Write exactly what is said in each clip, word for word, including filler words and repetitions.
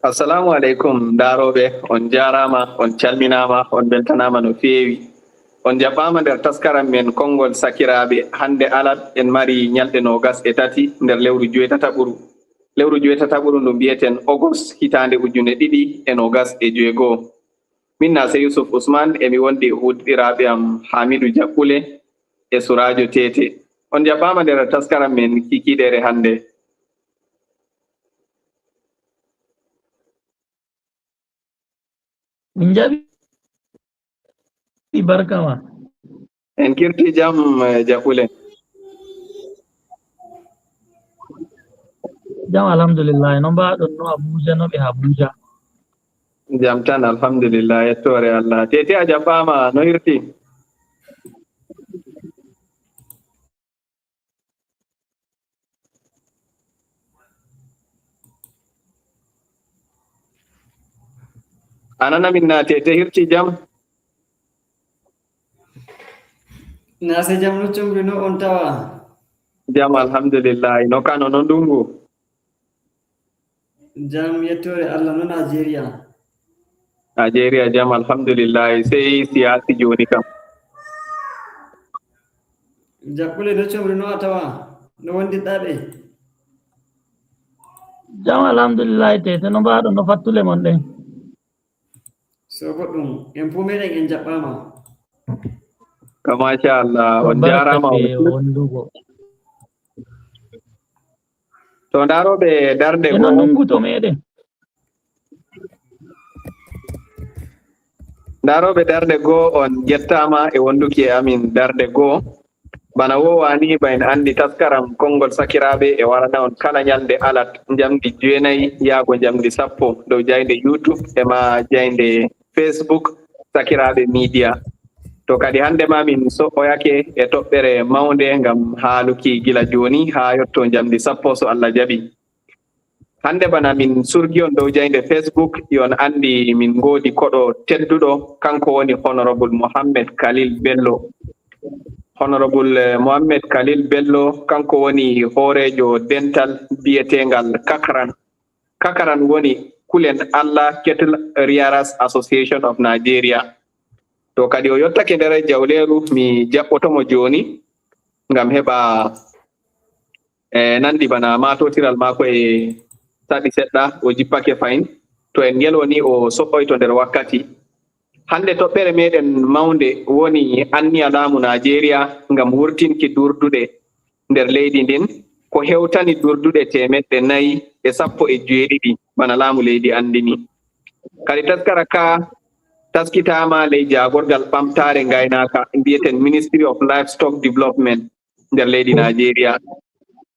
Assalamu aleykum, ndaarooɓe, on njaaraama, on calminaama, on mbeltanaama no feewi. On njaɓɓaama nder taskaram men konngol sakiraaɓe. Hannde alat en mari ñalɗe noogas e tati nder lewru joweetataɓuru. Lewru joweetataɓuru ndu mbiyeten ogos hitaande ujunere ɗiɗi e noogas e joweego. Min na sey Yusuf Usman, emi wondi e huuɗiraaɓe am Hamidu Jaɓɓule e Suraajo Teete. On njaɓɓaama nder taskaram men kiikiiɗeere hannde. Min njaɓi barka ma. En kirti jam, eh, Jaɓɓule. Jam, alhamdulillah. No mbaɗon no Abuja, no ɓe Abuja? Jam tan, alhamdulillah, yettoore Allah. Tete a jaɓɓaama, no hirti? A nana min na Tete, hirti jam? Na se jam no comri no on tawa? Jam, alhamdulillah. No Kano, no ndungu? Jam, yettoore Allah, no Nigeria? Nigeria jam, alhamdulillah. Sey siyaasi jooni kam. Jaɓɓule no comri no a tawa? No wondirɗa ɓe? Jam, alhamdulillah. Tete, no mbaɗon no fattule mon ɗen? So goɗɗum, en fof meɗen en jaɓɓaama. Ka machallah, on njaaraama. Wondugo. To ndarooɓe darnde goo. Eno nungu to meɗen. Ndarooɓe darnde goo, on njettaama e wonduki e amin darnde goo. Bana woowa ni, ba en anndi taskaram konngol sakiraaɓe e warana on kala ñalnde alat njamndi jeenayi yaago njamndi sappo dow jaaynde YouTube e ma jaaynde Facebook, Sakiraaɓe Media. To kadi hannde ma min so'oyake e toɓɓere mawnde ngam haaluki gila jooni haa yotto njamndi sappo so Allah jaɓi. Hannde bana min surgi on dow jaaynde Facebook, yo on anndi min ngoodi koɗo tedduɗo, kanko woni Honorable Mohammed Khalil Bello. Honorable, eh, Mohammed Khalil Bello, kanko woni hooreejo dental biyeteengal Kakran. Kakran woni Kulen Allah Cattle Rearers Association of Nigeria. To kadi o yottake nder jawleeru, mi jaɓɓoto mo jooni ngam heɓa, eh, nanndi bana maatotiral maako e saɗi seɗɗa, o jippake fahin. To en ngelo ni, o so'oyto nder wakkati. Hannde toɓɓere meɗen mawnde woni anniya laamu Nigeria ngam wurtinki durduɗe nder leydi ndin, ko hewtani durduɗe teemeɗɗe nayi e sappo e joweeɗiɗi bana laamu leydi anndini. Kadi taskara ka taskitaama ley jaagorgal ɓamtaare ngaynaaka mbiyeten Ministry of Livestock Development nder leydi Nigeria.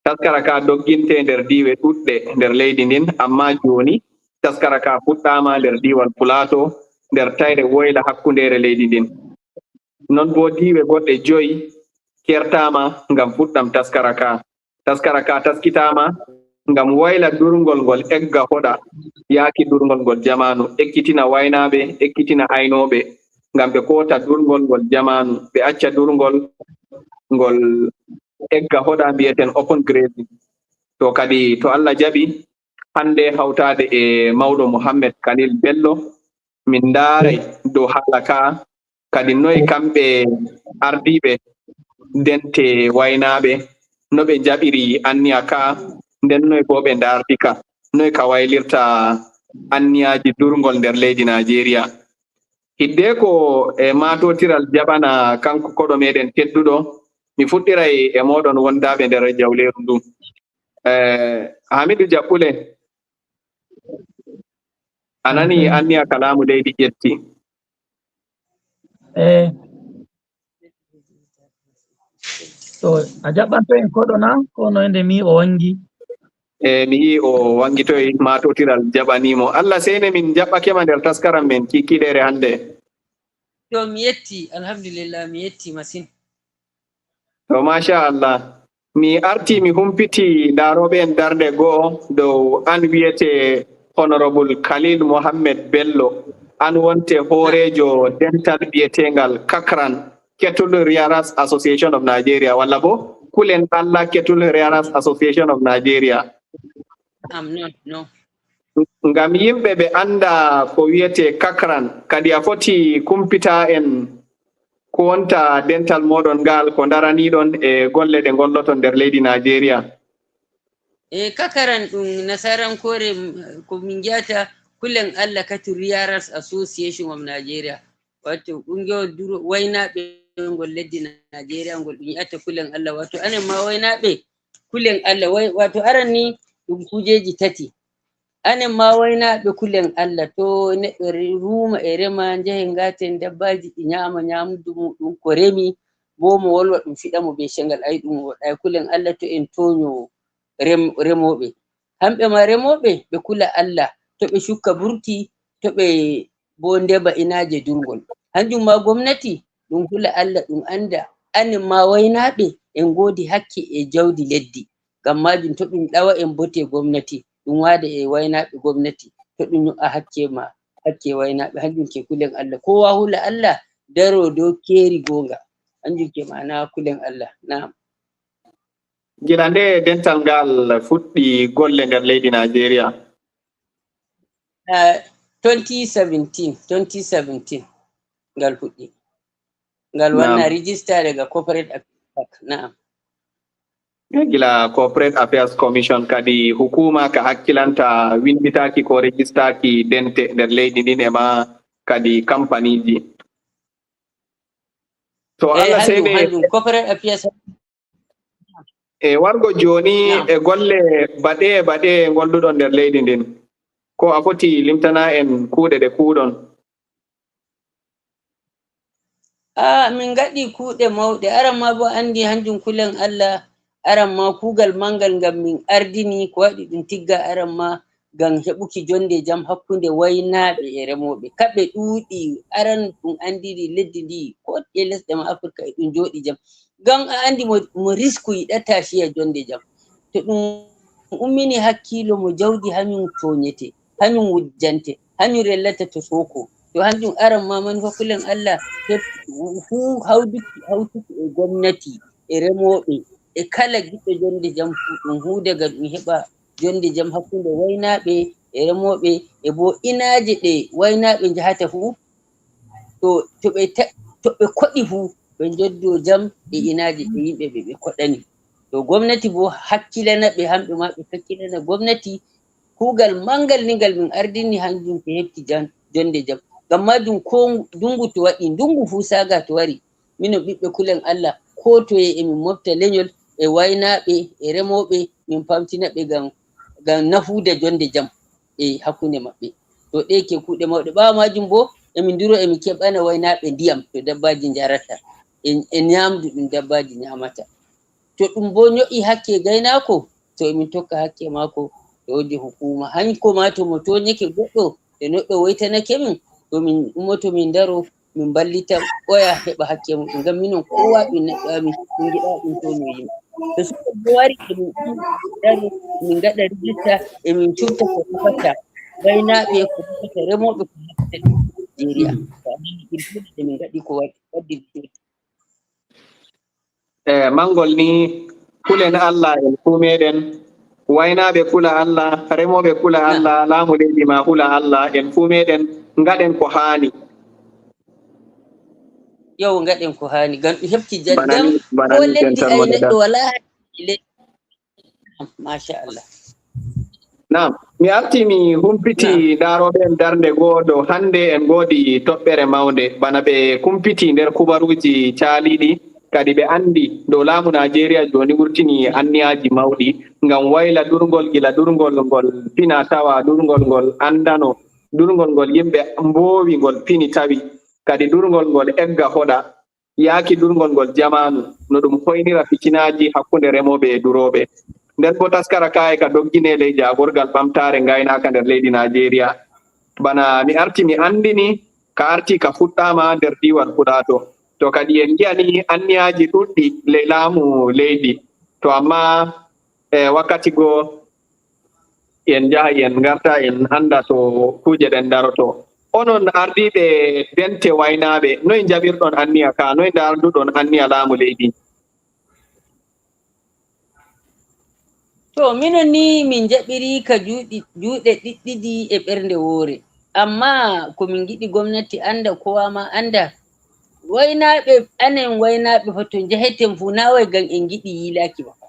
Taskara ka dogginte nder diiwe ɗuɗɗe nder leydi ndin, amma jooni taskara ka fuɗɗaama nder diiwal Pulaato, nder tayre woyla hakkundeere leydi ndin. Non boo diiwe goɗɗe joyi kertaama ngam fuɗɗam taskara ka. Taskara ka taskitaama ngam wayla durngol ngol egga hoɗa yaaki durngol ngol jamaanu, ekkitina waynaaɓe, ekkitina aynooɓe, ngam ɓe koota durngol ngol jamaanu, ɓe acca durngol ngol egga hoɗa mbiyeten open grazing. To kadi, to Allah jaɓi, hannde hawtaade e mawɗo Mohammed Khalil Bello, min ndaaray dow haala ka, kadi noy kamɓe ardiiɓe dente waynaaɓe, no ɓe njaɓiri anniya ka, nden noy boo ɓe ndaardi ka, noy ka waylirta anniyaaji durngol nder leydi Nigeria. Hiddeko e maatotiral jaɓana kanko koɗo meɗen tedduɗo, mi fuɗɗiray e mooɗon wondaaɓe nder jawleeru ndu. Eh, Hamidu Jaɓɓule, a nani anniya ka laamu leydi ƴetti? Eh. To a jaɓɓanto en koɗo na, ko no ende mi o wangi? E mi yii o wangitoyi, maatotiral jaɓaniimo. Allah seyne min jaɓɓake ma nder taskaram men kiikiiɗeere hannde. To mi yetti, alhamdulillah, mi yetti masin. To machallah. Mi arti mi humpiti ndarooɓe en darnde goo dow an wiyete Honorable Khalil Mohammed Bello. An wonte hooreejo dental biyeteengal Kakran Cattle Rearers Association of Nigeria, walla bo Kulen Allah Cattle Rearers Association of Nigeria. Am non, non. Ngam yimɓe ɓe annda ko wiyetee kakran, kadi a foti kumpita en ko wonta dental mooɗon ngal, ko ndaraniiɗon e golle ɗe ngolloton nder leydi Najeriya. E kakaran ɗum nasarankoore, m- ko min njiyata Kulen Allah Katu Rearers Association of Nigeria, wato ɓungewol duro waynaaɓe ngol leddi Najeriya ngol ɗum yi'ata Kulen Allah, wato anen ma waynaaɓe Kulen Allah. Way- wato aran ni ɗum kujeeji tati. Anen ma waynaaɓe Kulen Allah, to neɗɗo re- ruuma e rema, njahe ngaaten dabbaaji ɗi nyaama nyaamdu muɗum ko remi, boo mo wolwa ɗum fiɗa mo bee cenngal, ay ɗum woɗaay. Kulen Allah to en toonyo rem- remooɓe. Hamɓe ma remooɓe ɓe kula Allah, to ɓe cukka burti, to ɓe boo ndeba inaaje durngol. Hanjum ma gomnati ɗum hula Allah, ɗum annda anen ma waynaaɓe en ngoodi hakke e jawdi leddi. Ngam maajum to ɗum ɗawa en bote gomnati, ɗum waada e waynaaɓe gomnati, to ɗum nyo'a hakke ma, hakke waynaaɓe. Hanjum ke kulen Allah. Kowa hula Allah, daro dow keeri goonga. Hanjum ke maana kulen Allah. Naam. Gila nde dental ngal fuɗɗi golle nder leydi Najeriya? Ah, twenty seventeen, twenty seventeen ngal fuɗɗi. Ngal wanna register daga Corporate Affairs. Naam. Gila Corporate Affairs Commission kadi hukuma ka hakkilanta winnditaaki ko registaaki dente nder leydi ndin e ma kadi kampaniji. To Allah seede. Corporate Affairs. E wargo jooni e golle baɗe baɗe ngolluɗon nder leydi ndin. Ko a foti limtana en kuuɗe ɗe kuuɗon? Ah, min ngaɗi kuuɗe mawɗe. Aran ma bo anndi hanjum kulen Allah. Aran ma kuugal manngal ngal min ardini, ko waɗi ɗum tigga aran ma ngam heɓuki jonnde jam hakkunde waynaaɓe e remooɓe. Kamɓe ɗuuɗi, aran ɗum anndiri leddi ndi, ko e lesɗe ma Afirka e ɗum jooɗi jam. Ngam a anndi mo, mo risku yiɗata ciya jonnde jam. To ɗum ummini hakkiilo mo jawdi hanyum toonyete, hanyum wujjante, hanyum rellata to sooko. To hanjum aran ma man fa kulen Allah, to hu hawduki, hawtuki e gomnati, e remooɓe, e kala giɗɗo jonnde jam fu, ɗum huuda ngam ɗum heɓa jonnde jam hakkunde waynaaɓe e remooɓe, e bo inaaje ɗe waynaaɓe njahata fu, to, to ɓe ta-, to ɓe koɗi fu, ɓe njoddo jam e inaaje ɗe yimɓe ɓe ɓe koɗani. To gomnati bo hakkilana ɓe, hamɓe ma ɓe hakkilana gomnati. Kuugal manngal ni ngal min ardini, hanjum ko heɓki jam, jonnde jam. Ngam maajum ko ndungu to waɗi, ndungu fu saaga to wari, minon ɓiɓɓe kulen Allah, ko toye emin mofta lenyol e waynaaɓe e remooɓe, min pamtina ɓe ngam, ngam nafuuda jonnde jam e hakkunde maɓɓe. To ɗe ke kuuɗe mawɗe. Ɓaawo maajum bo, emin nduro emin keɓana waynaaɓe ndiyam to dabbaaji njarata, e, e nyaamdu ɗum dabbaaji nyaamata. To ɗum bo nyo'i hakke gaynaako, to emin tokka hakke maako, to wodi hukuma. Hanko ma to mo toonyake goɗɗo, e neɗɗo woytanake min, to min ummoto min ndaro, min mballita oya heɓa hakke muɗum. Ngam minon kowa ɗum neɗɗo amin, min ngiɗa ɗum toonyo yimɓe. To suka bo wari, emin ɗum ndaro, min ngaɗa rijista, emin cufta ko nafata waynaaɓe, ko nafata remooɓe, ko nafata Najeriya. To a nani ɗum ɗuuɗi, emin ngaɗi ko waɗi, waɗi. E mangol ni, kulen Allah en fuu meɗen, waynaaɓe kula Allah, remooɓe kula Allah, laamu leydi ma hula Allah, en fuu meɗen ngaɗen ko haani. Yow, ngaɗen ko haani, ngam ɗum heɓki jam. Bana ni, bana ni, leddi ay neɗɗo walaa hakke leydi. Machallah. Naam, mi arti mi humpiti daarooɓe en darnde goo dow hannde en ngoodi toɓɓere mawnde, bana ɓe kumpiti nder kubaruuji caaliiɗi, kadi ɓe anndi dow laamu Najeriya jooni wurtini anniyaaji mawɗi ngam wayla durngol, gila durngol ngol fina tawa, durngol ngol anndano, durngol ngol yimɓe mboowi ngol fini tawi, kadi durngol ngol egga hoɗa. Yaaki durngol ngol jamaanu, no ɗum hoynira fitinaaji hakkunde remooɓe e durooɓe. Nden boo taskara kaa'e ka doggine ley jaagorgal ɓamtaare ngaynaaka nder leydi Najeriya. Bana mi arti mi anndini, ka arti ka fuɗɗaama nder diiwal Fuɗaato. To kadi en ngi'ani anniyaaji ɗuɗɗi ley laamu leydi. To ammaa e wakkati goo en njaha en ngarta en annda to kuuje ɗen daroto. Onon ardiiɓe dente waynaaɓe, noy njaɓirɗon anniya ka? Noy ndarduɗon anniya laamu leydi? To, minon ni min njaɓiri ka juuɗi, juuɗe ɗiɗɗiɗi e ɓernde woore. Amma ko min ngiɗi gomnati annda, kowa ma annda. Waynaaɓe, anen waynaaɓe fa to njaheten fuu, naa way ngam en ngiɗi yiilaaki ba fa.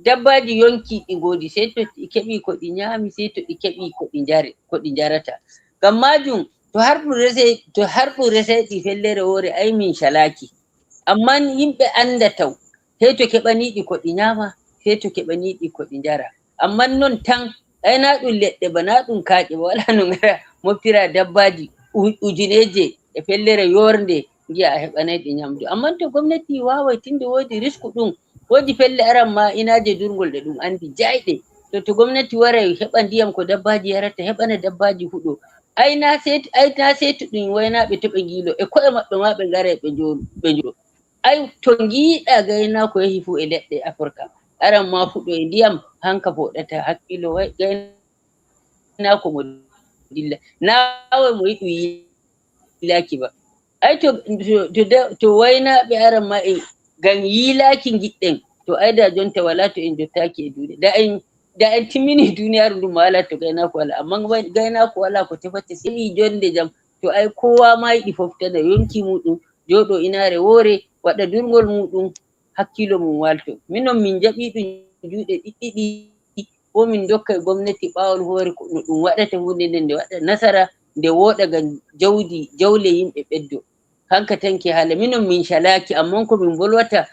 Dabbaaji yonki ɗi ngoodi, sey to ɗi keɓi ko ɗi nyaami, sey to ɗi keɓi ko ɗi njare, ko ɗi njarata. Ngam maajum, to har ɗum resay, to har ɗum resay ɗi fellere woore, ay min calaaki. Ammaa yimɓe annda taw, sey to keɓaniiɗi ko ɗi nyaama, sey to keɓaniiɗi ko ɗi njara. Ammaa non tan, ay naa ɗum leɗɗe ba, naa ɗum kaaƴe ba, walaa no ngara moftira dabbaaji u-, ujineeje e fellere yoornde, ngi'a a heɓanay ɗi nyamdu. Ammaa to gomnati waaway, tinde woodi risku ɗum, woodi felle aran ma inaaje durngol ɗe ɗum anndi, jayɗe. To, to gomnati waray heɓa ndiyam ko dabbaaji yarata, heɓana dabbaaji huɗo. Ay naa sey, ay naa sey to ɗum waynaaɓe to ɓe ngiilo, e ko'e maɓɓe ma ɓe ngaray ɓe njooɗo, ɓe njooɗo. Ay, to ngiiɗa gaynaako yahi fuu e leɗɗe Afirka, aran ma fuɗo e ndiyam, hanka fooɗata hakkiilo way-, gaynaako mo dilla. Naa way mo yiɗu yiilaaki ba. Ay, to, to, to da-, to waynaaɓe aran ma e ngam yiilaaki ngiɗɗen, to ay da jonta walaa to en jottaaki e duuɗe. Da en, da en timmini duuniyaaru ndu ma walaa to gaynaako walaa. Ammaa gay-, gaynaako walaa ko tefata sey jonde jam. To ay kowa ma yiɗi foftana yonki muuɗum, jooɗo inaare woore, waɗa durngol muuɗum, hakkiilo mum waalto. Minon min njaɓi ɗum juuɗe ɗiɗɗiɗi, ko min ndokka e gomnati ɓaawol hoore ko no ɗum waɗata huunde nden, nde waɗa nasara, nde wooɗa ngam jawdi, jawle yimɓe ɓeddo. Hanka tanki haala, minon min calaaki, ammaa ko min mbolwata,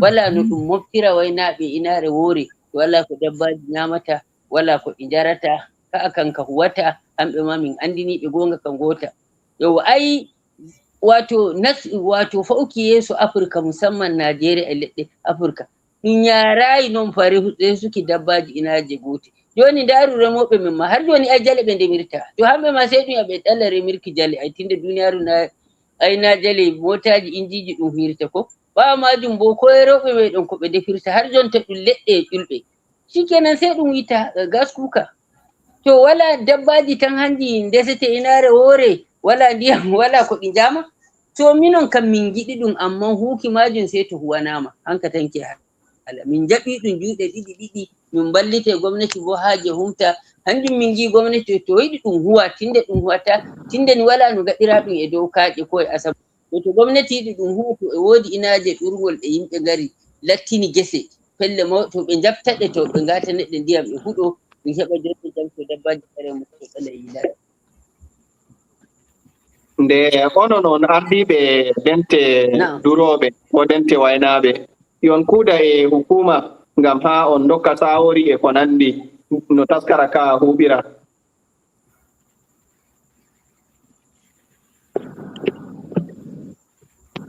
walaa no ɗum moftira waynaaɓe inaare woore, walaa ko dabbaaji nyaamata, walaa ko ɗi njarata, ka'a kanka huwata, hamɓe ma min anndini ɓe goonga ka ngoota. Yo, ay, waato nas-, waato fa'uki yeeso Afirka, musamman Naajeeriya e leɗɗe Afirka, ɗum yaaraayi non fa rehu-, resuki dabbaaji inaaje goote. Jooni ndaaru remooɓe men ma, har jooni ay jale ɓe ndemirta. To hamɓe ma sey ɗum ya ɓe ɗala remirki jale, ay tinde duuniyaaru na, ay na jale, mootaaji, injiiji ɗum hiirta ko. Ɓaawo maajum boo, ko e rewɓe meɗen ko ɓe ndefirta, har jonta ɗum leɗɗe e ƴulɓe. Shikenan, sey ɗum wi'ata, eh, gas cooker. To walaa dabbaaji tan hanji ndesete inaare woore, walaa ndiyam, walaa ko ɗi njaama. To minon kam min ngiɗi ɗum, ammaa huuki maajum sey to huwanaama. Hanka tanki haala. Min njaɓi ɗum juuɗe ɗiɗi ɗiɗi, min mballite gomnati boo haa je humta. Hanjum min ngi'i gomnati to yiɗi ɗum huwa, tinde ɗum huwata, tinde ni walaa no ngaɗira ɗum e dow kaaƴe ko e asama. To, to gomnati yiɗi ɗum huwa, to e woodi inaaje ɗurngol ɗe yimɓe ngari, lattini gese, pelle maw-, to ɓe njaɓta ɗe, to ɓe ngaatane ɗe ndiyam e huɗo, ɗum heɓa jonde jam to dabbaaji kare mum to ɗala yiilaade. Nde onon on ardiiɓe dente Naam. durooɓe, ko dente waynaaɓe, yo on kuuda e hukuuma ngam haa on ndokka saawori e ko nanndi no taskara ka huuɓira.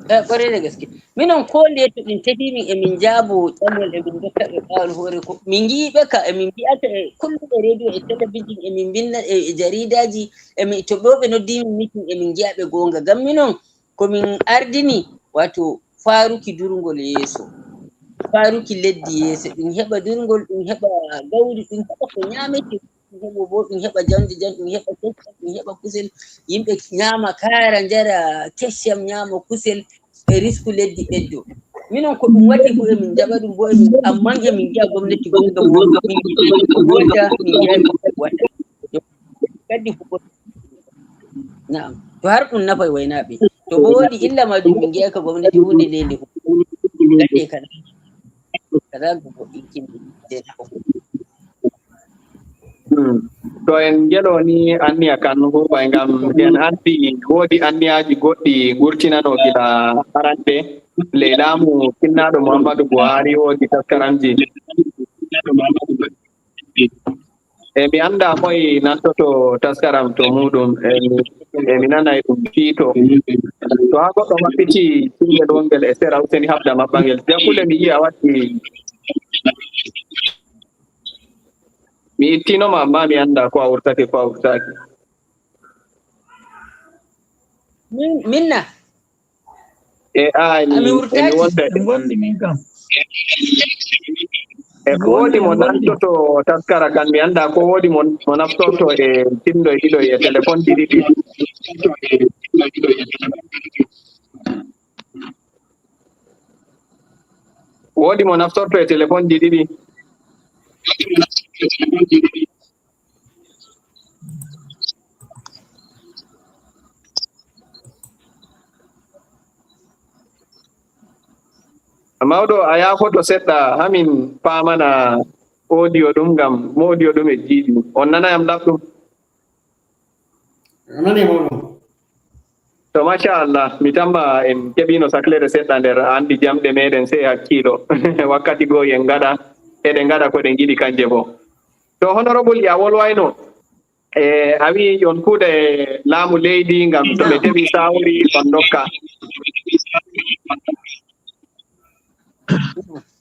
Eh, ƙwarai da gaske. Minon ko ndeye to ɗum tefi min, emin njaabo ƴamol, emin ndokka ɓe ɓaawol hoore ko min ngi'i ɓe ka, emin mbi'ata e kullum e rediyo, e telebijin, emin mbinna e, e jariidaaji, emin, to ɗo ɓe noddi min mitin, emin ngi'a ɓe goonga. Ngam minon ko min ardini, waato faaruki durngol yeeso. Faaruki leddi yeeso, ɗum heɓa durngol, ɗum heɓa gawri, ɗum heɓa ko nyaamete. Ɗum heɓa bo, ɗum heɓa jawdi jam, ɗum heɓa keccam, ɗum heɓa kusel. Yimɓe nyaama kaara, njara keccam, nyaama kusel, e risku leddi ɓeddo. Minon ko ɗum waɗi ko emin njaɓa ɗum bo emin, ammaa emin ngi'a gomnati gonga mo min ngiɗi wota, min ngi'a wata. Kadi ko naam. To har ɗum nafay waynaaɓe. To bo woodi illa majum min ngi'a ka gomnati huunde nde nde fu. Ladde kala. Kala ko inkin de ko. Hmm. To en ngelo ni anniya kan huuwa ngam en andi woodi anniyaaji goɗɗi ngurtinano gila arande ley laamu kinnaaɗo Muhammadu Buhari woodi taskaramji. E mi anndaa moy nantoto taskaram to muuɗum, e mi, e mi nanay ɗum tiito. To haa goɗɗo maɓɓiti cingel wongel e sera, useni haɓda maɓɓangel. Jakkule mi yi'a waddi. Mi ittino ma, amma mi anndaa ko a wurtake, ko a wurtake. Min, minna. E ay, a mi wurtaaki. Wonde. Ɓe ngondi min kam. E ko woodi mo nantoto taskara kan, mi anndaa ko woodi mo, mo naftorto e tindoy ɗiɗoy e telefonji ɗiɗi. Woodi mo naftorto e telefonji ɗiɗi. Mawɗo, a yaafoto seɗɗa, hamin paamana audio ɗum, ngam mo audio ɗum e jiiɗi. On nana yam laɓɗum? Nani mawɗo. To, machallah, mi tamma en keɓino saklere seɗɗa nder, a anndi jamɗe meɗen sey hakkiilo. Wakkati goo en ngaɗa, eɗen ngaɗa ko ɗen ngiɗi kanje boo. To, honorable, ya wolwayno, e, a wi'i on kuuda e laamu leydi ngam to ɓe teɓi sawri on ndokka.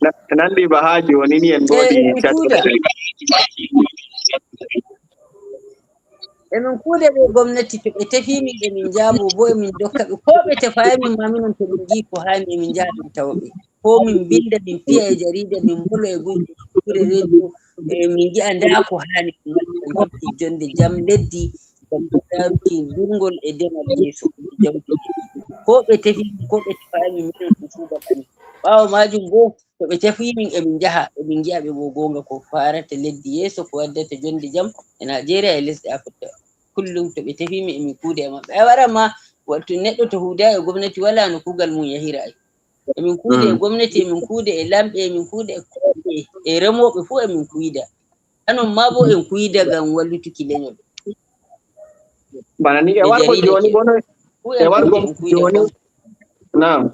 Na-, nanndi ba haa jooni ni en ngoodi. Emin kuuda. Emin kuuda ɓe gomnati, to ɓe tefi min emin njaabo boo emin ndokka ɓe. Ko ɓe tefaay min ma, minen to min ngi'i ko haani emin njaha min tawa ɓe. Ko min mbinnda, min piya e jariida, min mbolo e gure radio, e min ngi'a ndaa ko haani min waɗa ngam jonde jam leddi, ngam daaruki durngol e demal yeeso. Jam ko ɓe tefi, ko ɓe tefaay min, minen ko kuugal amin. Ɓaawo maajum boo, to ɓe tefi min emin njaha, emin ngi'a ɓe boo goonga ko faarata leddi yeeso, ko waddata jonde jam e Najeriya e lesɗe Afirka. Kullum to ɓe tefi min emin kuuda e maɓɓe. Ay wara ma, wattu neɗɗo to huuda e gomnati walaa no kuugal mum yahira ay. Emin kuuda e gomnati, emin kuuda e lamɓe, emin kuuda e ko ɓe, e remooɓe fuu emin kuuda. Anon ma boo en kuuda ngam wallutuki leñol. Bana ni e wargo jooni boo no, e wargo jooni. Naam.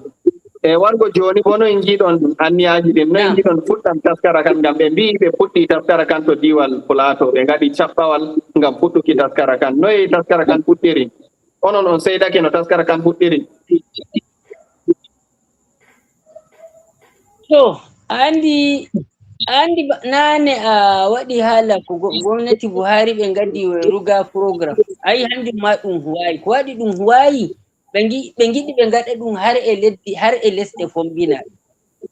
E wargo jooni boo no en ngiɗon anniyaaji ɗin, no en ngiɗon fuɗɗan taskara kan, ngam ɓe mbi'i ɓe fuɗɗi taskara kan to Diiwal Plateau, ɓe ngaɗi caɓɓawal ngam fuɗɗuki taskara kan. Noye taskara kan fuɗɗiri? Onon on seedake no taskara kan fuɗɗiri? To, a anndi, a anndi ba-, naane a waɗi haala ko go-, gomnati Buhari ɓe ngaddi ruga program. Ayi, hanjum ma ɗum huwayi. Ko waɗi ɗum huwayi? Ɓe ngi-, ɓe ngiɗi ɓe ngaɗa ɗum har e leddi, har e lesɗe Fombina.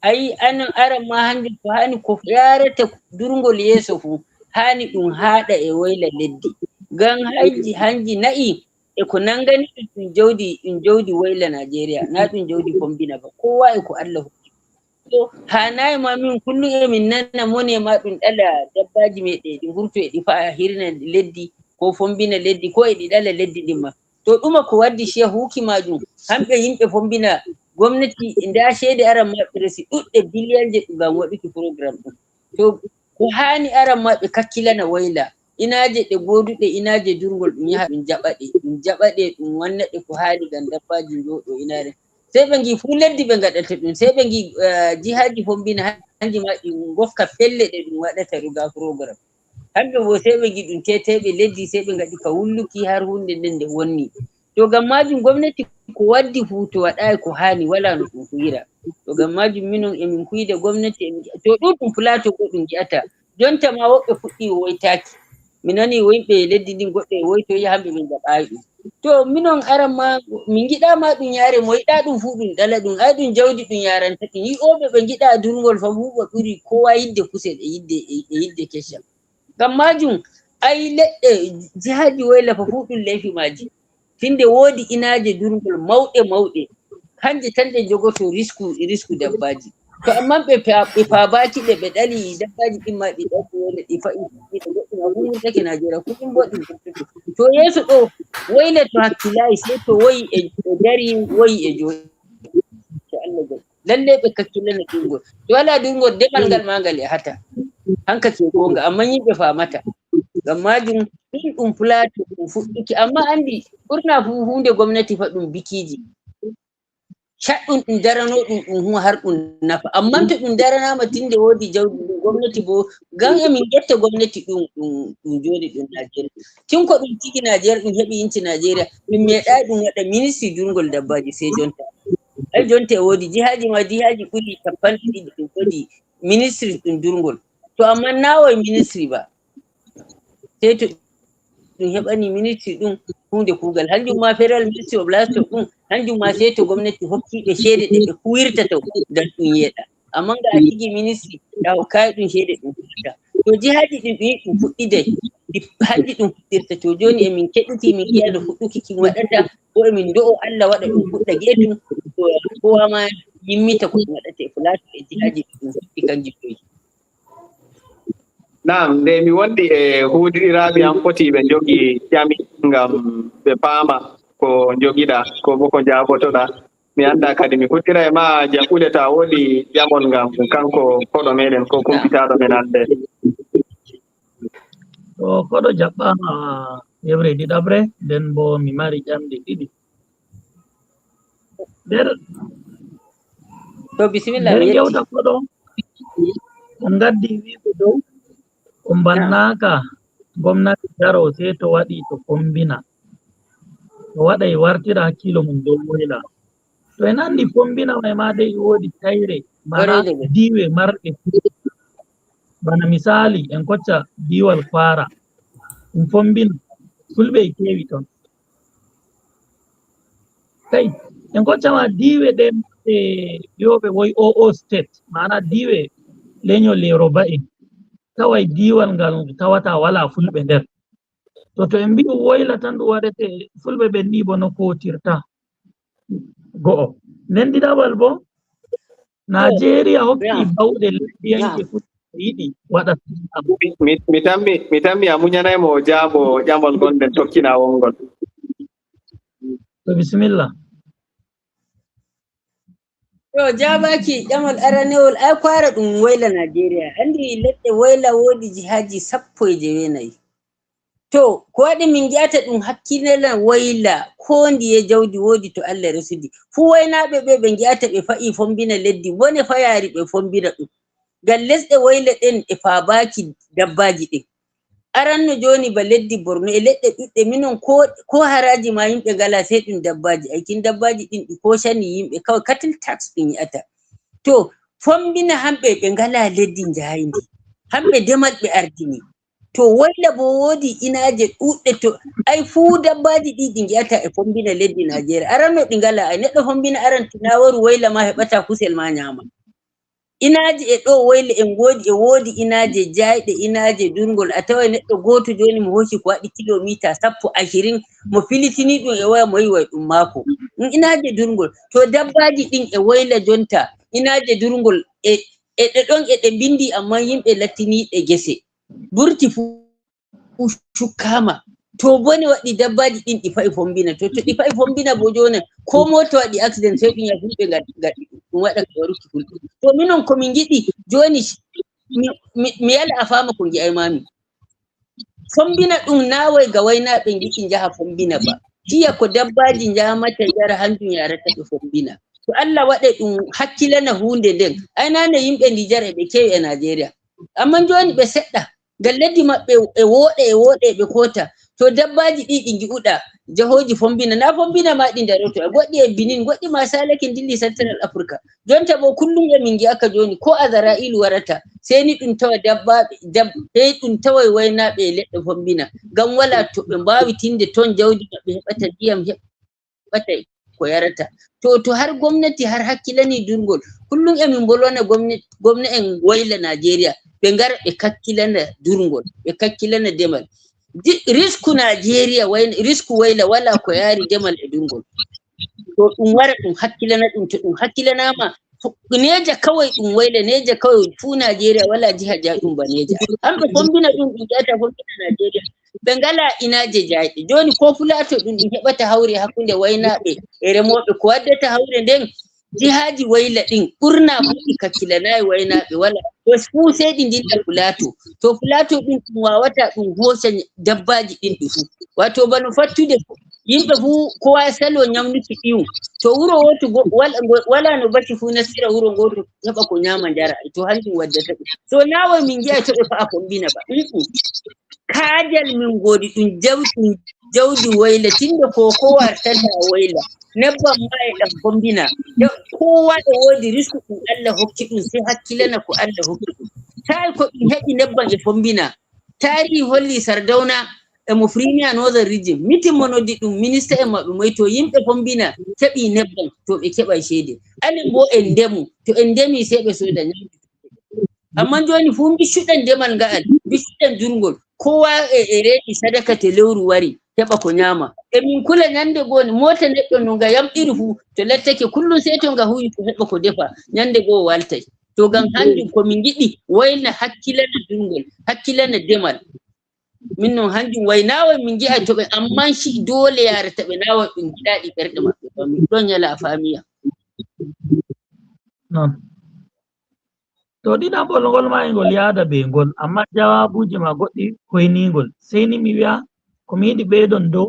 Ayi, an aran ma hanjum ko haani ko yaarata durngol yeeso fuu, haani ɗum haaɗa e woyla leddi. Ngam hanji, hanji na'i, e ko nanngani ɗum, ɗum jawdi, ɗum jawdi woyla Najeriya, naa ɗum jawdi Fombina ba. Kowa e ko Allah hokki. To, haanaayi ma min kullum emin nana mone ma ɗum ɗala dabbaaji meɗen ɗi ngurto e ɗi fa'a hirna leddi, ko Fombina leddi, ko e ɗi ɗala leddi ɗin ma. To, ɗuma ko waddi Shehu huki maajum? Hamɓe yimɓe Fombina, gomnati, ndaa ceede aran ma ɓe resi ɗuɗɗe biliyanje ngam waɗuki program ɗum. To, ko haani aran ma ɓe kakkilana woyla. Inaaje ɗe gooduɗe, inaaje durngol, ɗum yaha ɗum jaɓa ɗe, ɗum jaɓa ɗe, ɗum wanna ɗe ko haani ngam dabbaaji njooɗo inaare. Sey ɓe ngi fuu leddi ɓe ngaɗata ɗum, sey ɓe ngi, eh, jihaaji Fombina hanji ma ɗi ngokka pelle ɗe ɗum waɗata ruga program. Hamɓe boo sey ɓe ngi ɗum teteeɓe leddi, sey ɓe ngaɗi ka wulluki har huunde nden nde wonni. To ngam maajum gomnati ko waddi fuu to waɗaayi ko haani, walaa no ɗum huyira. To ngam maajum minon emin kuyda gomnati, emin, to ɗum ɗum Plateau ko ɗum ngi'ata. Jonta ma woɓɓe puɗɗi woytaaki. Mi nani woyɓe leddi ndin goɗɗe e woytoyi, hamɓe ɓe njaɓaayi ɗum. To minon aran ma, min ngiɗaa ma ɗum yaare, mo yiɗaa ɗum fuu ɗum ɗala ɗum. Ay ɗum jawdi ɗum yaaranta ɗum. Yi'ooɓe ɓe ngiɗaa durngol fa fuu ɓe ɓuri kowa yidde kusel e yidde, e, e yidde keccam. Ngam maajum, ay leɗɗe jihaaji woyla fa fuu ɗum leyfi maaji. Tinde woodi inaaje durngol mawɗe mawɗe. Hanje tan ɗe njogoto risku, risku dabbaaji. To ammaa ɓe pa-, ɓe paabaaki ɗe, ɓe ɗali dabbaaji ɗin ma ɗi ɗali woyla ɗi fa'i, ɗi goɗɗum a wurtake Najeriya, ko ɗum boo ɗum vurtoto. To yeeso ɗo, woyla to hakkilaayi, sey to woyi e, e dari, woyi e jooɗi. To Allah jaɓi. Lalley ɓe kakkilana durngol. To walaa durngol, demal ngal ma ngal yahata. Hanka ke goonga, ammaa yimɓe faamata. Ngam maajum, ɗum ɗum Plateau ɗum fuɗɗuki. Ammaa anndi, ɓurna fuu huunde gomnati fa ɗum bikiiji. Caɗɗum ɗum daranooɗum ɗum huwa har ɗum nafa. Ammaa to ɗum daranaama tinde woodi jawdi, ɗum gomnati boo, ngam emin ngetta gomnati ɗum, ɗum, ɗum jooni ɗum Najeriya. Tin ko ɗum tigi Najeriya, ɗum heɓi inci Najeriya, ɗum meeɗaay ɗum waɗa ministri durngol dabbaaji sey jonta. Ay jonta e woodi jihaaji ma, jihaaji ɓuri cappanɗe ɗiɗi ɗum woodi ministri ɗum durngol. To ammaa naa woy ministri ba. Sey to ɗum heɓani ministri ɗum huunde kuugal. Hanjum ma Federal Ministry of Livestock ɗum, hanjum ma sey to gomnati hokki ɓe ceede ɗe ɓe kuwirta to ngam ɗum yeeɗa. Ammaa nga a tigi ministri, a hokkaay ɗum ceede ɗum fuɗɗita. To jihaaji ɗin ɗum yiɗi ɗum fuɗɗiday, ɗi hanji ɗum fuɗɗirta. To jooni emin keɗiti, min ngi'a no fuɗɗuki kin waɗata, ko emin ndo'o Allah waɗa ɗum fuɗɗa geetum, ko, kowa ma yimmita ko ɗum waɗata e Plateau e jihaaji ɗin ɗum fuɗɗi kanji joyi. Naam, nde mi wondi e huudidiraaɓe am foti ɓe njogii ƴami ngam ɓe paama ko njogiɗaa, ko bo ko njaabotoɗaa. Mi anndaa kadi mi fuɗɗira e ma jaɓɓude ta woodi ƴamol ngam kanko koɗo meɗen ko kumpitaaɗo men hannde. To koɗo jaɓɓaama yeɓre ɗiɗaɓre, nden bo mi mari ƴamɗe ɗiɗi. Nder To bisimilla nder mi yetti. Jewta koɗo, on ngaddi wi'ugo dow, on mbannaaka gomnati daro sey to waɗi to fombina. To waɗay wartira hakkiilo mum dow woyla. To en anndi fombina may ma dey woodi tayre, mana Horeejo ɓe. Diiwe marɗe. Bana misali, en kocca diiwal Kwara. Ɗum fombina, fulɓe e keewi ton. Kay, en kocca ma diiwe ɗen e wi'ooɓe woy O O state, mana diiwe leñol Yoruba en. Taway diiwal ngal tawata wala fulɓe nder. To, to en mbi'u woyla tan ɗum waɗete, fulɓe ɓen ni bo no kootirta. Go'o. Nden ɗiɗaɓal bo, Najeriya hokki bawɗe lesdiyanke fulɓe yiɗi waɗa. Mi, mi, mi tammi, mi tammi a muñanay mo o jaabo ƴamol ngol nden tokkina wongol. To bisimilla. To jaabaaki ƴamol aranewol, ay Kwara ɗum woyla Najeriya. Anndi leɗɗe woyla woodi jihaaji sappo e jeweenayi. To ko waɗi min ngi'ata ɗum hakkilana woyla, ko ndiye jawdi woodi to Allah residi. Fuu waynaaɓe ɓe ɓe ngi'ata ɓe fa'i fombina leddi, bone fayaari ɓe fombina ɗum. Ngam lesɗe woyla ɗen e faabaaki dabbaaji ɗin. Aranno jooni ba leddi Borno e leɗɗe ɗuɗɗe, minon ko, ko haraaji ma yimɓe ngala, sey ɗum dabbaaji. Ay kin dabbaaji ɗin ɗi koocani yimɓe, kawai cattle tax ɗum yi'ata. To fombina hamɓe ɓe ngala leddi njayndi. Hamɓe demal ɓe ardini. To woyla bo woodi inaaje ɗuɗɗe to, ay fuu dabbaaji ɗi ɗi ngi'ata e fombina leddi Najeriya. Aranno ɗi ngala, ay neɗɗo fombina aran tinaaworu woyla ma heɓata kusel ma nyaama. Inaaje e ɗo woyla en ngoodi, e woodi inaaje jayɗe, inaaje durngol. A taway neɗɗo gooto jooni mo hooci ko waɗi kilomita sappo, ashirin, mo filitini ɗum e waya mo yi'oy ɗum maako. Ɗum inaaje durngol. To dabbaaji ɗin e woyla jonta, inaaje durngol e, e ɗe ɗon e ɗe mbindi, ammaa yimɓe lattiniiɓe gese. Burti fuu fuu cukkaama. To bone waɗi dabbaaji ɗin ɗi fa'i fombina. To, to ɗi fa'i fombina bo jooni, ko moota waɗi accident sey ɗum yaha fulɓe ngaɗi, ngaɗi ɗum. Ɗum waɗa ka waruki fulɓe. To minon ko min ngiɗi jooni, mi, mi, mi yala a faama ko ngi'ay mami. Fombina ɗum naaway ga waynaaɓe ngiɗi njaha fombina ba. Fiya ko dabbaaji njaamata njara hanjum yarata ɓe fombina. To Allah waɗay ɗum hakkilana huunde nden. Ay naane yimɓe Nijar e ɓe keewi e Najeriya. Ammaa jooni ɓe seɗɗa. Ngam leddi maɓɓe e wooɗa, e wooɗa e ɓe koota. To dabbaaji ɗi ɗi ngi'uɗa jahooji fombina, na fombina ma ɗi ndaroto. E goɗɗi e Benin, goɗɗi ma saalake ndilli Central Africa. Jonta bo kullum e min ngi'aka jooni ko Azara'iilu warata, sey ni ɗum tawa dabbaaɓe, dab-, sey ɗum tawa waynaaɓe e leɗɗe fombina. Ngam wala to ɓe mbaawi tinde ton jawdi maɓɓe heɓata ndiyam, heɓata ko yarata. To, to har gomnati har hakkilani durngol, kullum e min mbolwana gomna-, gomna en woyla Najeriya, ɓe ngara ɓe kakkilana durngol, ɓe kakkilana demal. Di-, risku Najeriya, way-, risku woyla wala ko yaari demal e durngol. To ɗum wara ɗum hakkilana ɗum, to ɗum hakkilanaama, fu-, neja kawai ɗum woyla, neja kawai fuu Najeriya wala jiha jayɗum ba neja. Hamɓe fombina ɗum, ɗum jata fombina Najeriya. Ɓe ngala inaaje jayɗe. Jooni ko Fulaato ɗum, ɗum heɓata hawre hakkunde waynaaɓe e remooɓe. Ko waddata hawre nden, jihaaji woyla ɗin, ɓurna fuu ɗi kakkilanaay waynaaɓe, wala. To fuu sey ɗi ndilla Fulaato. To Fulaato ɗum, ɗum waawata ɗum hooca dabbaaji ɗin ɗi fuu. Waato bano fattude fuu, yimɓe fuu kowa salo nyamnuki ɓiyum. To wuro wooto go-, wal-, ngo-, wala no basi fuu nassira wuro ngooto heɓa ko nyaama njara. To hanjum waddata ɗum. To naaway min ngi'ay to ɓe fa'a fombina ba. Mm-mm. Kaajal min ngoodi ɗum jaw-, ɗum jawdi woyla, tinde ko, ko wartata woyla. Nebbam ma e ɗam fombina. Ɗo kowa e woodi risku ɗum Allah hokki ɗum, sey hakkilana ko Allah hokki ɗum. Tawi ko ɗum heɓi nebbam e fombina. Taarihi holli Sardauna e mo Premier Northern Region. Mitin mo noddi ɗum, minista en maɓɓe moy to yimɓe fombina keɓi nebbam, to ɓe keɓay ceede. Anen bo en ndemu, to en ndemi sey ɓe sooda nyamdu. Ammaa jooni fuu mbiccuɗen demal nga'al, mbiccuɗen durngol. Kowa e, e reeni sadaka to lewru wari, heɓa ko nyaama. E min kula nyande goo, moota neɗɗo no nga yamɗiri fuu, to lattake kullum sey to nga huwi fuu heɓa ko defa, nyande goo waltay. To ngam hanjum ko min ngiɗi, wayla hakkilana durngol, hakkilana demal. Min non hanjum way naaway min ngi'a to ɓe, amman si doole yaarata ɓe naaway ɓe ngiɗaɗi ɓerɗe maɓɓe. Ba min ɗon yala a faamiya. Non. To ɗiɗaɓol ngol ma e ngol yaada be ngol, amma jawaabuuji ma goɗɗi hoyniingol. Sey ni mi wi'a ko mi yiɗi ɓeydon dow.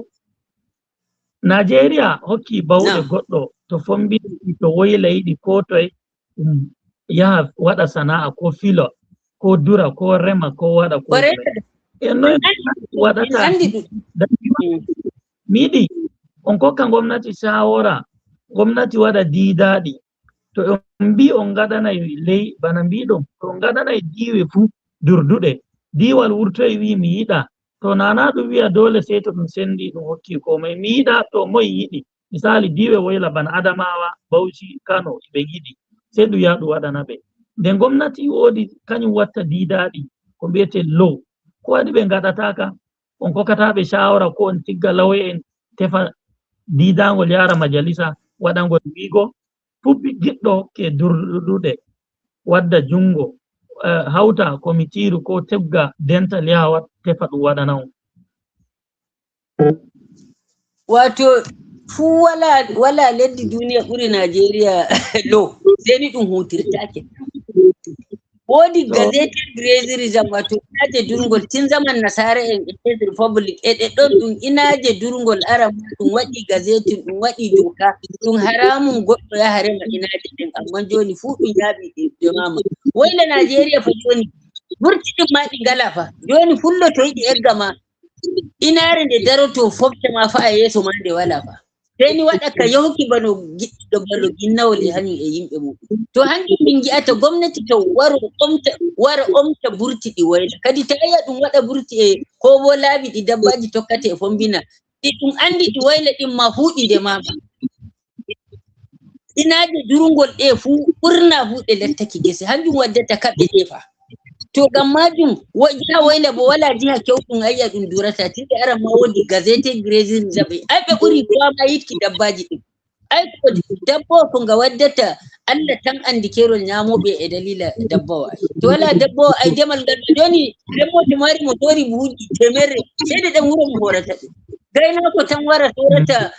Najeriya hokki bawɗe goɗɗo to Fombina, to Woyla yiɗi ko toye, um, yaha waɗa sana'a ko filo, ko dura, ko rema, ko waɗa ko toye. E noy waɗata? Mi yiɗi on kokka gomnati shawara, gomnati waɗa diidaaɗi. To on mbii on ngaɗanay ley, bana mbiiɗon, to on ngaɗanay diiwe fuu durduɗe, diiwal wurtoy wi'i mi yiɗa. To nana ɗum wi'a doole sey to ɗum sendi ɗum hokki komai. Mi yiɗa to moy yiɗi. Misali diiwe woyla bana Adamawa, Bauchi, Kano, ɓe ngiɗi. Sey ɗum yaha ɗum waɗana ɓe. Nden gomnati woodi kanyum watta diidaaɗi ko mbiyete law. Ko waɗi ɓe ngaɗataaka? On kokkata ɓe shawara ko on tigga lawye'en tefa diidaangol yara majalisa waɗangol wiigo fuu giɗɗo ke durduɗe wadda jungo, eh, hawta komitiiru ko tegga dental yaha wat-, tefa ɗum waɗana on. Wato fuu wala, wala leddi duniya ɓuri Najeriya law, sey ni ɗum hutirtaake. Woodi gazetted graziers, wato inaaje durngol, tin zaman nasaara en e Czech Republic, e ɗe ɗon ɗum inaaje durngol aran ma ɗum waɗi gazette, ɗum waɗi doka, ɗum haramun goɗɗo yaha rema inaaje ɗen, amman jooni fuu ɗum yaaɓi ɗe, ɗe maama. Woyla Najeriya fa jooni, burti ɗin ma ɗi ngala fa. Jooni fullo to yiɗi egga ma, inaare nde daroto fofta ma fa a yeeso ma nde wala fa. Sey ni waɗa ka yahuki bano giɗɗo bano ginnawol e hanyum e yimɓe muɗum. To hanjum min ngi'ata gomnati to waro omta, wara omta burti ɗi woyla. Kadi ta yi'a ɗum waɗa burti e ko bo laabi ɗi dabbaji tokkata e Fombina. Ɗi ɗum andi ɗi woyla ɗin ma huuɗi nde mama. Inaaje durngol ɗe fuu, ɓurna fuu ɗe lattake gese. Hanjum waddata kaɓe ɗe fa. To ngam maajum, wo-, jiha woyla bo wala jiha kewɗum a yi'a ɗum durata. Tinde aran ma woodi gazetted graziers reserve. Ai ɓe ɓuri kowa ma yiɗki dabbaji ɗin. Ai ko dabbawa ko nga waddata, Allah tan andi keerol nyaamoɓe e dalila dabbawa. To wala dabbawa, ai demal ngal jooni, remoojo mari mo soori buhuji temerre, ceede ɗen wuro mo hoorata ɗe. Gaynaako tan wara soorata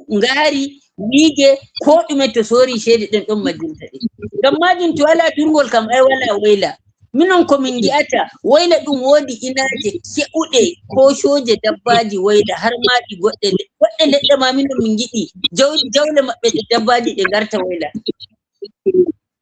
ngaari, wiige, ko ɗume to soori ceede ɗen ɗon majjinta ɗe. Ngam maajum to wala durngol kam ai wala woyla. Minon ko min ngi'ata, woyla ɗum woodi inaaje ke'uɗe, koocooje dabbaji woyla, har ma ɗi goɗɗe le-, goɗɗe leɗɗe ma minon min ngiɗi, jaw-, jawle maɓɓe ɗe dabbaji ɗe ngarta woyla.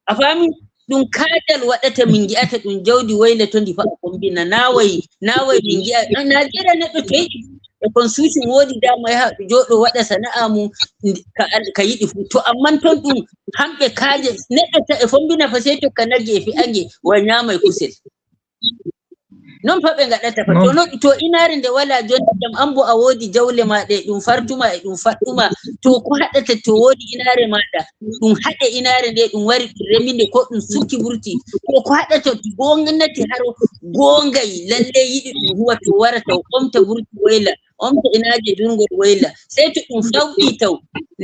A faami? Ɗum kaajal waɗata min ngi'ata ɗum jawdi woyla to ndi fa'a Fombina. Naaway, naaway min ngi'a. Najeriya neɗɗo to yiɗi e constitution woodi dama yaha jooɗo waɗa sana'a mum ndi-, ka al-, ka yiɗi fuu. To amman ton ɗum hamɓe kaaje neɗɗo ta e Fombina fa sey tokka nagge e fe'ange wa nyaama e kusel. Non fa ɓe ngaɗata fa. To non, to inaare nde wala jonde jam, an bo a woodi jawle ma ɗe, ɗum fartuma e ɗum faɗɗuma. To ko haɗata to woodi inaare maɗa, ɗum haɗe inaare nde, ɗum wari ɗum remi nde, ko ɗum sukki burti. To ko haɗata to gomnati haro gongay lalle yiɗi ɗum huwa to wara taw omta burti woyla, omta inaaje durngol woyla. Sey to ɗum fawɗi taw.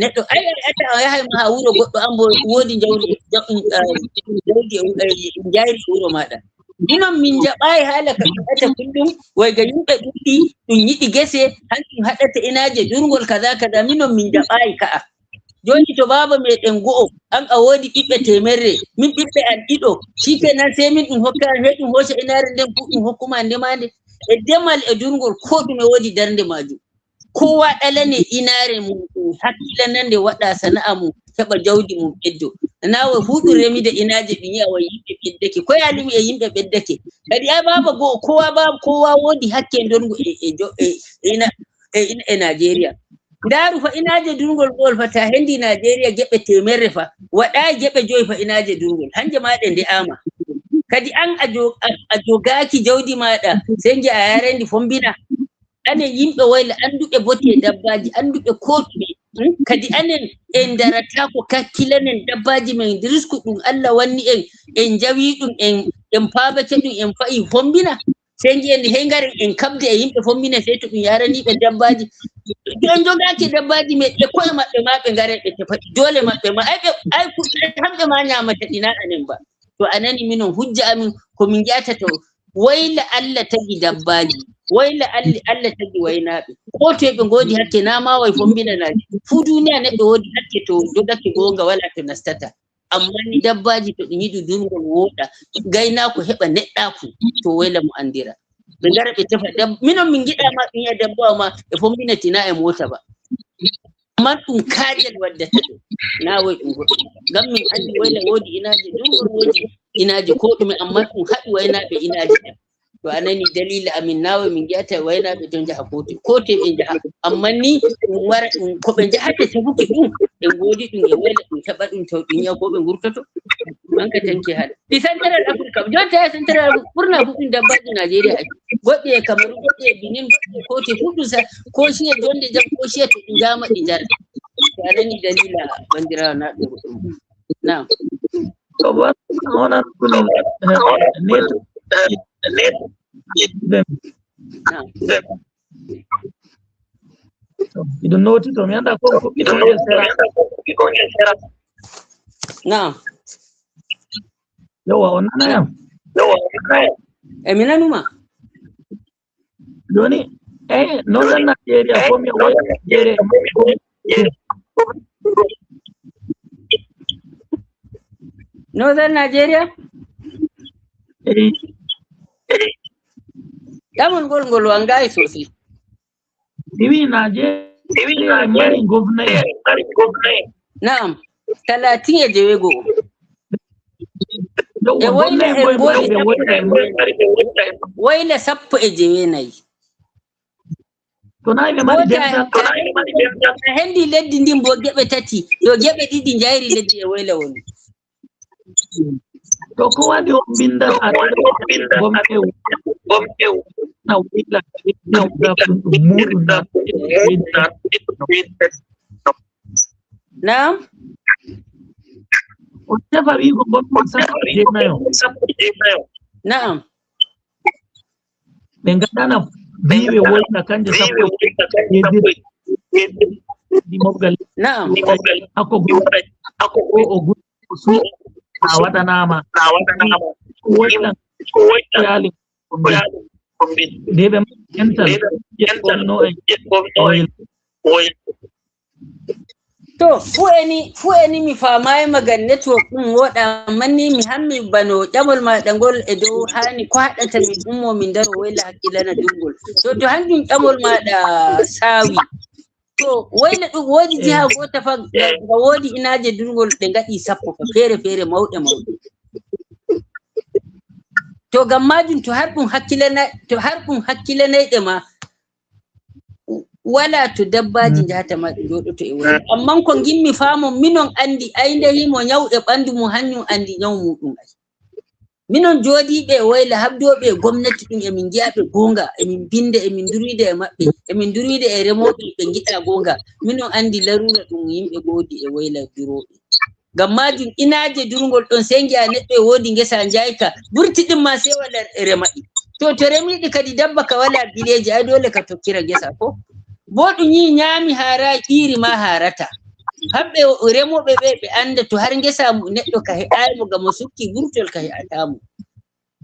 Neɗɗo ay, ay, ata a yahay ma ha wuro goɗɗo an bo woodi jawdi, jaw-, ah, jawdi e, eh, jayri e wuro maɗa. Minon min jaɓayi haala ka ɓiɗɗata kullum, wai ga yimɓe ɗuɗɗi, ɗum yiɗi gese, hanjum haɗata inaaje durngol kaza kaza, minon min jaɓayi ka'a. Joni to baaba meɗen go'o, an a woodi ɓiɓɓe temerre, min ɓiɓɓe an ɗiɗo, shikenan sey min ɗum hokka an, sey ɗum hoosa inaare nden fu ɗum hokkuma nde ma nde. E demal e durngol ko ɗume woodi darnde maajum. Kowa ɗalane inaare mum, ɗum hakkilana nde waɗa sana'a mum, heɓa jawdi mum ɓeddo. Na wai fu ɗum remide inaaje ɗum yi'a wai yimɓe ɓeddake. Ko yalimi e yimɓe ɓeddake. Kadi ai baaba go'o, kowa baaba, kowa woodi hakke ndongu e, e jo-, e, e ina-, e ina-, e Najeriya. Ndaaru fa inaaje durngol ngo'ol fa ta hendi Najeriya geɓe temerre fa, waɗayi geɓe joyi fa inaaje durngol. Hanje ma ɗe nde'ama. Kadi an a jo-, a, a jogaaki jawdi maɗa, sey ngi'a a yaray ndi Fombina. Anen yimɓe woyla anduɓe bote dabbaji, anduɓe ko ɗume. Hmm? Kadi anen en darata ko kakkilanen dabbaji men, risku ɗum Allah wanni en, en jawi ɗum, en, en pabake ɗum, en fa'i Fombina. Sey ngi'en hey ngaren en kabde e yimɓe Fombina, sey to ɗum yarani ɓe dabbaji. To en jogaaki dabbaji men, ɓe ko'e maɓɓe ma ɓe ngare ɓe tefa ɗi. Doole maɓɓe ma, ay ɓe, ay ku-, ay hamɓe ma nyamata ɗi na anen ba. To a nani minon hujja amin, ko min ngi'ata to, woyla Allah tagi dabbaaji, woyla Allah, Allah tagi waynaaɓe. Ko to ɓe ngoodi hakke, na ma way fombinanaaji. Fuu duniya neɗɗo woodi hakke to dogake goonga, walaa to nastata. Amma ni dabbaaji to ɗi ngiɗi durngol wooɗa, gaynaako heɓa neɗɗaaku, to woyla mo anndira. Ɓe ngara ɓe tefa dab-, minon min ngiɗa ma, ɗum ya dabbawa ma, e fombinatina e moota ba. Amma ɗum kaajal waddata ɗum, na woy ɗum goɗɗum. Ngam min anndi woyla woodi inaaje durngol, woodi inaaje ko ɗume, amma ɗum haɗi waynaaɓe inaaje ɗam. To a nani daliila amin, na woy min ngi'ata waynaaɓe to njaha koote, koote ɓe njaha. Amma ni ɗum wara, ɗum ko ɓe njahata tefuki ɗum, ɓe ngoodi ɗum e woyla, ɗum heɓa ɗum taw ɗum yi'a ko ɓe ngurtoto. An ka tanke haɗa. Ɗi Central Africa, jonta e Central Africa, ɓurna fu ɗum dabbaaji Najeriya ay. Goɗɗi e Kamaru, goɗɗi e Benin, goɗɗi e koote fu ɗum sa, ko siya jonde jam, ko siya to ɗi njama ɗi njara. To a nani daliila, banndiraawo, na ɗum goɗɗum. Naam. To ba, onan kunin, eh, net, net, Naam. To, miɗo nooti to, mi anndaa ko, ko ɓiɗo ngel sera. Naam. Yawwa, on nana yam? E mi nanuma. Jooni, eh, Northern Nigeria, ko mi woy Nigeria. Northern Nigeria? Eh. Ɗamol ngol, ngol wanngaay sosai. Mi wi'i Nigeria mari governor. Naam, talatin e jeweego. Yawwa, e woyla, governor en en mari, mari, mari, mari, woyla sappo e jeweenayi. To nayi ɓe mari dental. To nayi ɓe mari dental. A hendi leddi ndin bo geɓe tati. Yo geɓe ɗiɗi njayri leddi e woyla woni. To ko waɗi on mbinda a gomɗe na wila muɗum na. Naam. O tefa wiigo gomɗe sappo e jeenayo. Naam. Ɓe ngaɗana biiwe woyla kanje sappo e jeeɗiɗi. Ɗi mobgal. Naam. Hakko go-, hakko go o gu-, o su-, a waɗanaama. Ko woyla. Ko yaali. Nde ɓe mari dental, ƴe gomno en woyla. To, fu eni, fu eni mi faamaay magan network ɗum wooɗa, amma ni mi hammi bano ƴamol maaɗa ngol e dow haani ko haɗata min ummo min ndaro woyla hakkilana durngol. To, to hanjum ƴamol maaɗa saawi. To, woyla ɗum woodi jiha goota fa, nga, nga woodi inaaje durngol ɗe ngaɗi sappo fa, feere feere mawɗe mawɗe. To, ngam maajum, to har ɗum hakkilana-, to har ɗum hakkilanayɗe ma, wala to dabbaaji njahata ma ɗi njooɗoto e woyla. Amman ko ngimmi faamon, minon anndi, ay, nde himo nyaw e ɓandu mum, hanyum anndi nyaw muɗum ay. Minon jooɗiiɓe e woyla, habdooɓe e gomnati ɗum, emin ngi'a ɓe goonga, emin mbinda, emin ndurwida e maɓɓe, emin ndurwida e remooɓe ɓe ngiɗa goonga. Minon anndi laruura ɗum yimɓe ngoodi e woyla durooɓe. Ngam maajum, inaaje durngol ɗon, sey ngi'a neɗɗo e woodi ngesa njayka, burti ɗin ma sey wala rema ɗi. To, to remiɗi kadi dabba ka wala bileeji, ay doole ka tokkira ngesa ko. Bo ɗum yi nyaami haaraay, ƴiiri ma haarata. Hamɓe o-, remooɓe ɓe, ɓe annda to har ngesa mu-, neɗɗo ka he'aay mo, ngam o sukki gurtol ka he'ataa mo.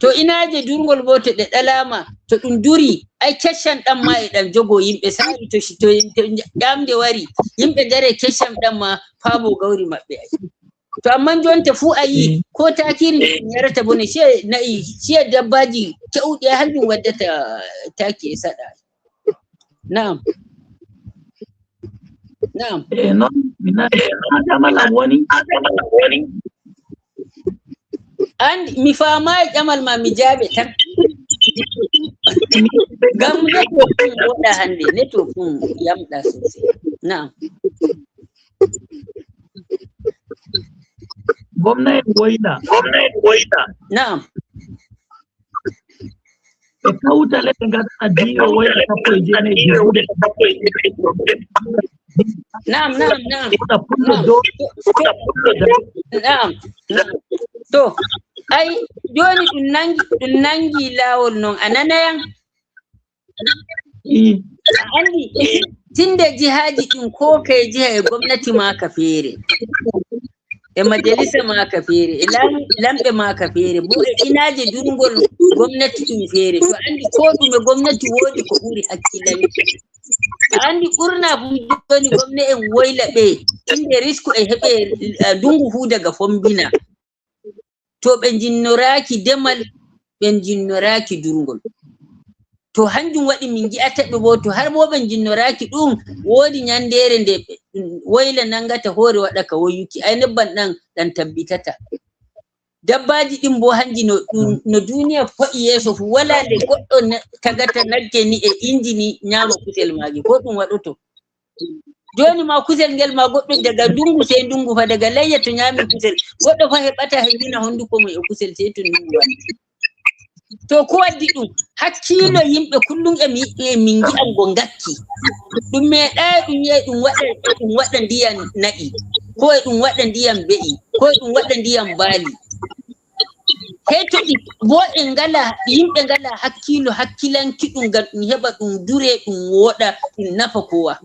To inaaje durngol boo to ɗe ɗalaama, to ɗum duri, ay keccan ɗam ma e ɗam jogo yimɓe saari to si-, to, to ƴamde wari, yimɓe ndare keccan ɗam ma paabo gawri maɓɓe ay. To amman jonta fuu a yi, ko taakiri ndi ɗum yarata bone, ciya na'i, ciya dabbaaji ke'uɗi ay hanjum waddata taaki e saɗa. Naam. Naam. E noon, mi nani. Haa jamal am woni? An, mi faamaay ƴamal ma, mi jaabe tan. Ngam network ɗum woɗɗa hannde, network ɗum yamɗa sosai. Naam. Gomna en woyla. Gomna en woyla. Naam. Ɓe kawta le, ɓe ngaɗana diiwe woyla sappo e jeenayi juɓɓuɗe. Naam, naam, naam. Naam. Naam, naam. To, ay, jooni ɗum nangi, ɗum nangi laawol non. A nanayam? Ii. A anndi, tinde jihaaji ɗin ko kay jiha e gomnati maa ka feere. E majalisa maaka feere, e lam-, lamɓe maaka feere, bo e inaaje durngol gomnati ɗum feere. To anndi ko ɗume gomnati woodi ko ɓuri hakkilanki. A anndi ɓurna fu jooni gomna en woyla ɓe, innde risku e heɓe, eh, ndungu fu daga fombina. To ɓe njinnoraaki demal, ɓe njinnoraaki durngol. To hanjum waɗi min ngi'ata ɓe bo, to har bo ɓe njinnoraaki ɗum, woodi nyandeere nde ɓe, woyla nangata hoore waɗa ka woyuki. Ay nebban ɗan, ɗan tabbitata. Dabbaaji ɗin bo hanji no ɗum, no duniya fa'i yeeso fu, wala nde goɗɗo na-, tagata nagge ni e inji ni nyaama kusel maaji, ko ɗum waɗoto. Jooni ma kusel ngel ma goɗɗo daga ndungu sey ndungu fa, daga layya to nyaami kusel. Goɗɗo fa heɓata hebbina honduko mum e kusel sey to ndungu waɗi. To ko waddi ɗum? Hakkiilo yimɓe kullum e mi, e min ngi'an go ngakki. Ɗum meeɗaay ɗum yi'e ɗum waɗa, e ɗum waɗa ndiyam na'i, ko e ɗum waɗa ndiyam be'i, ko e ɗum waɗa ndiyam baali. Hey to ɗi, bo en ngala, yimɓe ngala hakkiilo, hakkilanki ɗum ngam ɗum heɓa ɗum dure, ɗum wooɗa, ɗum nafa kowa.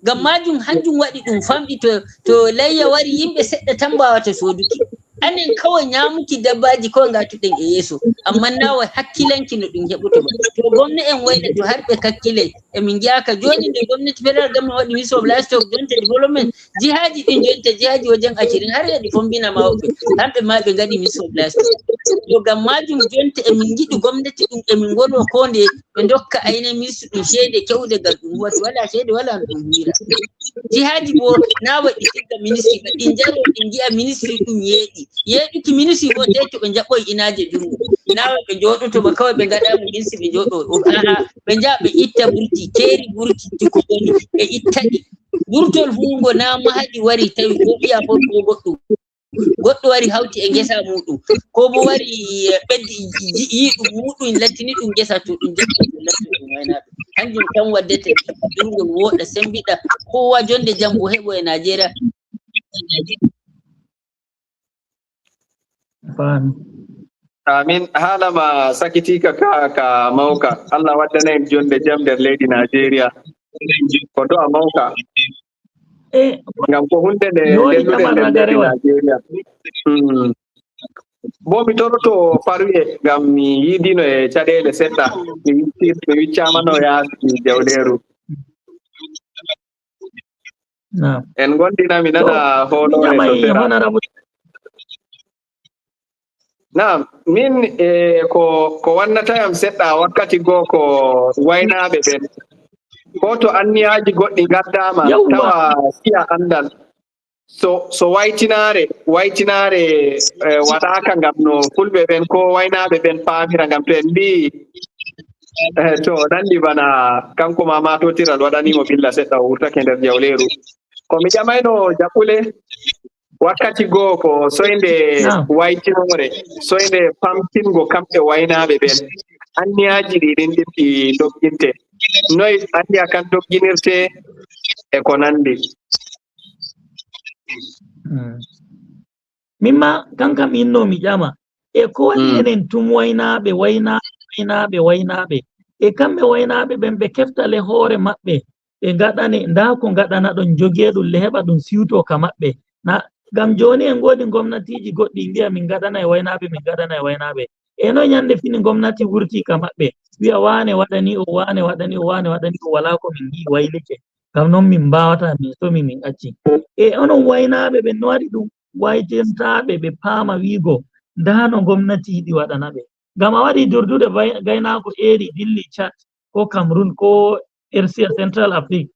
Ngam maajum hanjum waɗi ɗum famɗi to, to layya wari yimɓe seɗɗa tan mbaawata sooduki. Anen kawai nyaamuki dabbaaji kawai ngatuɗen e yeeso. Ammaa naa wai hakkilanki no ɗum heɓoto ba. To gomna en woyla to har ɓe kakkilay. E min ngi'aaka jooni nde gomnati federal government waɗi Ministry of Livestock, jonte development, jihaaji ɗin jonte, jihaaji wajen ashirin har e ɗi fombina ma woɓɓe. Kamɓe ma ɓe ngaɗi Ministry of Livestock. To ngam maajum jonte e min ngiɗi gomnati ɗum e min ngolwa ko nde ɓe ndokka ayne ministre ɗum ceede kewɗe ngal ɗum huwata. Wala ceede, wala no ɗum huwira. Jihaaji bo, naa waɗi tigga ministre ba, ɗi njaro, ɗi ngi'a ministre ɗum yeeɗi. Yeeɗuki ministre bo, tey to ɓe njaɓoy inaaje jungo. Naa ɓe njooɗoto ba, kawai ɓe ngaɗa mo ministre ɓe njooɗo. O, a'a, ɓe njaha ɓe itta burti, keeri burti, ko woni, ɓe itta ɗi. Burtol fu ngo naa mahadi wari tawi ko ɓiya fof ko goɗɗum. Goɗɗo wari hawti e ngesa muɗum, ko bo wari, eh, ɓeddi yi-, yi-, yiɗum muɗum, lattini ɗum ngesa, to ɗum jaɓi ɗum latti ɗum waynaaɓe. Hanjum tan waddete durngol wooɗa, sembiɗa, kowa jonde jam o heɓo e Najeriya. Faami. Amin. Haala ma sakitiika ka, ka mawka. Allah waddana en jonde jam nder leydi Najeriya. Ko do'a mawka. E, ngam ko hunde nde lelluɗen nder leydi Najeriya. Hmm. Bo mi toroto Faruye ngam mi yiidino e caɗeele seɗɗa. Mi wicci-, mi wiccaama no yaasi jawleeru. Naam. En ngondina mi nana hoolo e Honorable. Naam, min, eh, ko, ko wannata yam seɗɗa wakkati goo ko waynaaɓe ɓen. Ko to anniyaaji goɗɗi ngaddaama, tawa siya anndal. So, so waytinaare, waytinaare, eh, waɗaaka ngam no fulɓe ɓen ko waynaaɓe ɓen paamira, ngam to en mbi'i, eh, to nanndi bana kanko ma maatotiral waɗanii mo billa seɗɗa o wurtake nder jawleeru. Ko mi ƴamayno jaɓɓule, wakkati goo ko soynde waytinoore, soynde famtingo kamɓe waynaaɓe ɓen. Anniyaaji ɗi ɗin ɗi dogginte. Noy anniya kan dogginirte e ko nanndi. Mm. Min ma, kan kam inno mi ƴama. E ko waɗi enen tum waynaaɓe, waynaaɓe, waynaaɓe, waynaaɓe? E kamɓe waynaaɓe ɓen ɓe kefta le hoore maɓɓe, ɓe ngaɗane, ndaa ko ngaɗanaɗon, njogee ɗum le heɓa ɗum siwto ka maɓɓe. Na, ngam jooni en ngoodi ngomnatiiji goɗɗi, mbi'a min ngaɗanay waynaaɓe, min ngaɗanay waynaaɓe. E noy nyannde fini ngomnati wurti ka maɓɓe, wi'a waane waɗani o, waane waɗani o, waane waɗani o, walaa ko min ngi'i waylike. Ngam non min mbaawataa, min somi, min acci. E onon waynaaɓe ɓen no waɗi ɗum waytintaaɓe ɓe paama wi'go, ndaa no ngomnati yiɗi waɗana ɓe. Ngam a waɗi durdude bay-, gaynaako eeri dilli Chad, ko Cameroon, ko R C A, Central Afrique.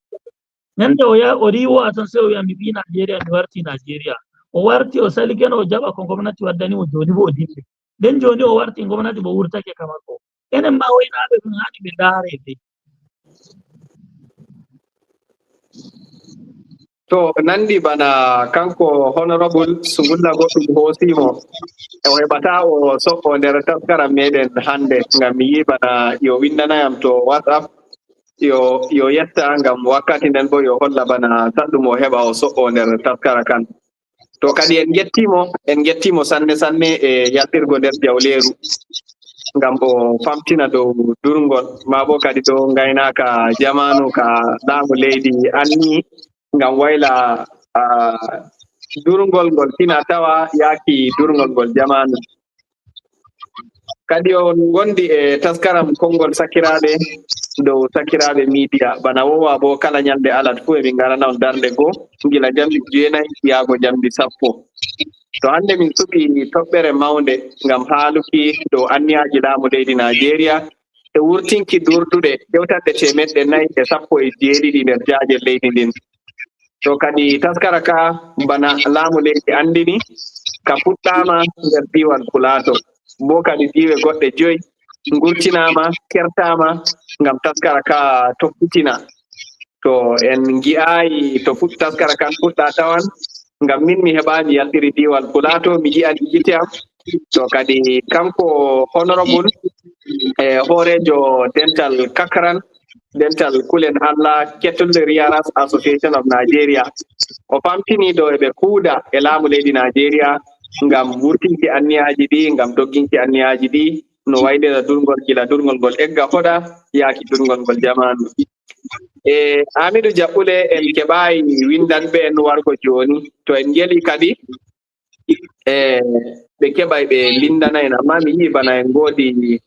Ñande o ya-, o riiwo a ton, sey o wi'a, "Mi ɓii Najeriya, mi warti Najeriya." O warti, o salikeno, o jaɓa ko ngomnati waddani mo, jooni bo o dilli. Nden jooni o warti ngomnati bo wurtake ka makko. Enen ma waynaaɓe ɗum haani ɓe ndaare de. To nanndi bana kanko Honorable Sungulla goɗɗum hoosi mo. O heɓataa o soɓɓo nder taskaram meɗen hannde, ngam mi yi'i bana yo winndanayam to WhatsApp, yo, yo yetta ngam wakkati nden bo yo holla bana saɗɗum o heɓa o soɓɓo nder taskara kan. To kadi en ngetti mo, en ngetti mo sanne sanne e yaltirgo nder jawleeru. Ngam o famtina dow durngol, maa bo kadi dow ngaynaaka jamaanu ka laamu leydi anni, ngam wayla, ah, durngol ngol fina tawa yaaki durngol ngol jamaanu. Kadi on ngondi e taskaram konngol sakiraaɓe dow sakiraaɓe miidiya. Bana wowa boo, kala nyalnde alat fuu emin ngarana on darnde goo, gila njamndi jeenayi yaago njamndi sappo. To hannde min suɓi toɓɓere mawnde ngam haaluki dow anniyaaji laamu leydi Naajeeriya e wurtinki durduɗe kewtanɗe teemeɗɗe nayi e sappo e jeeɗiɗi nder jaaje leydi ndin. To kadi taskara ka, bana laamu leydi anndini, ka fuɗɗaama nder diiwal Pulaato. Boo kadi diiwe goɗɗe joyi ngurtinaama, kertaama ngam taskara ka tokkitina. To en ngi'aayi to fuɗ-, taskara kan fuɗɗa tawan, ngam min mi heɓaani mi yaltiri diiwal Pulaato, mi yi'ani gite am. To kadi kanko honorable, e hooreejo dental Kakran, dental Kulen Allah, Cattle Rearers Association of Nigeria, o famtini dow eɓe kuuda e laamu leydi Nigeria ngam wurtinki anniyaaji ɗi, ngam dogginki anniyaaji ɗi, no waylira durngol gila durngol ngol egga hoɗa yaaki durngol ngol jamaanu. E Hamidu Jaɓɓule, en keɓaayi winndanɓe en wargo jooni. To en ngeli kadi, e ɓe keɓay ɓe mbinndana en, ammaa mi yi'i bana en ngoodi,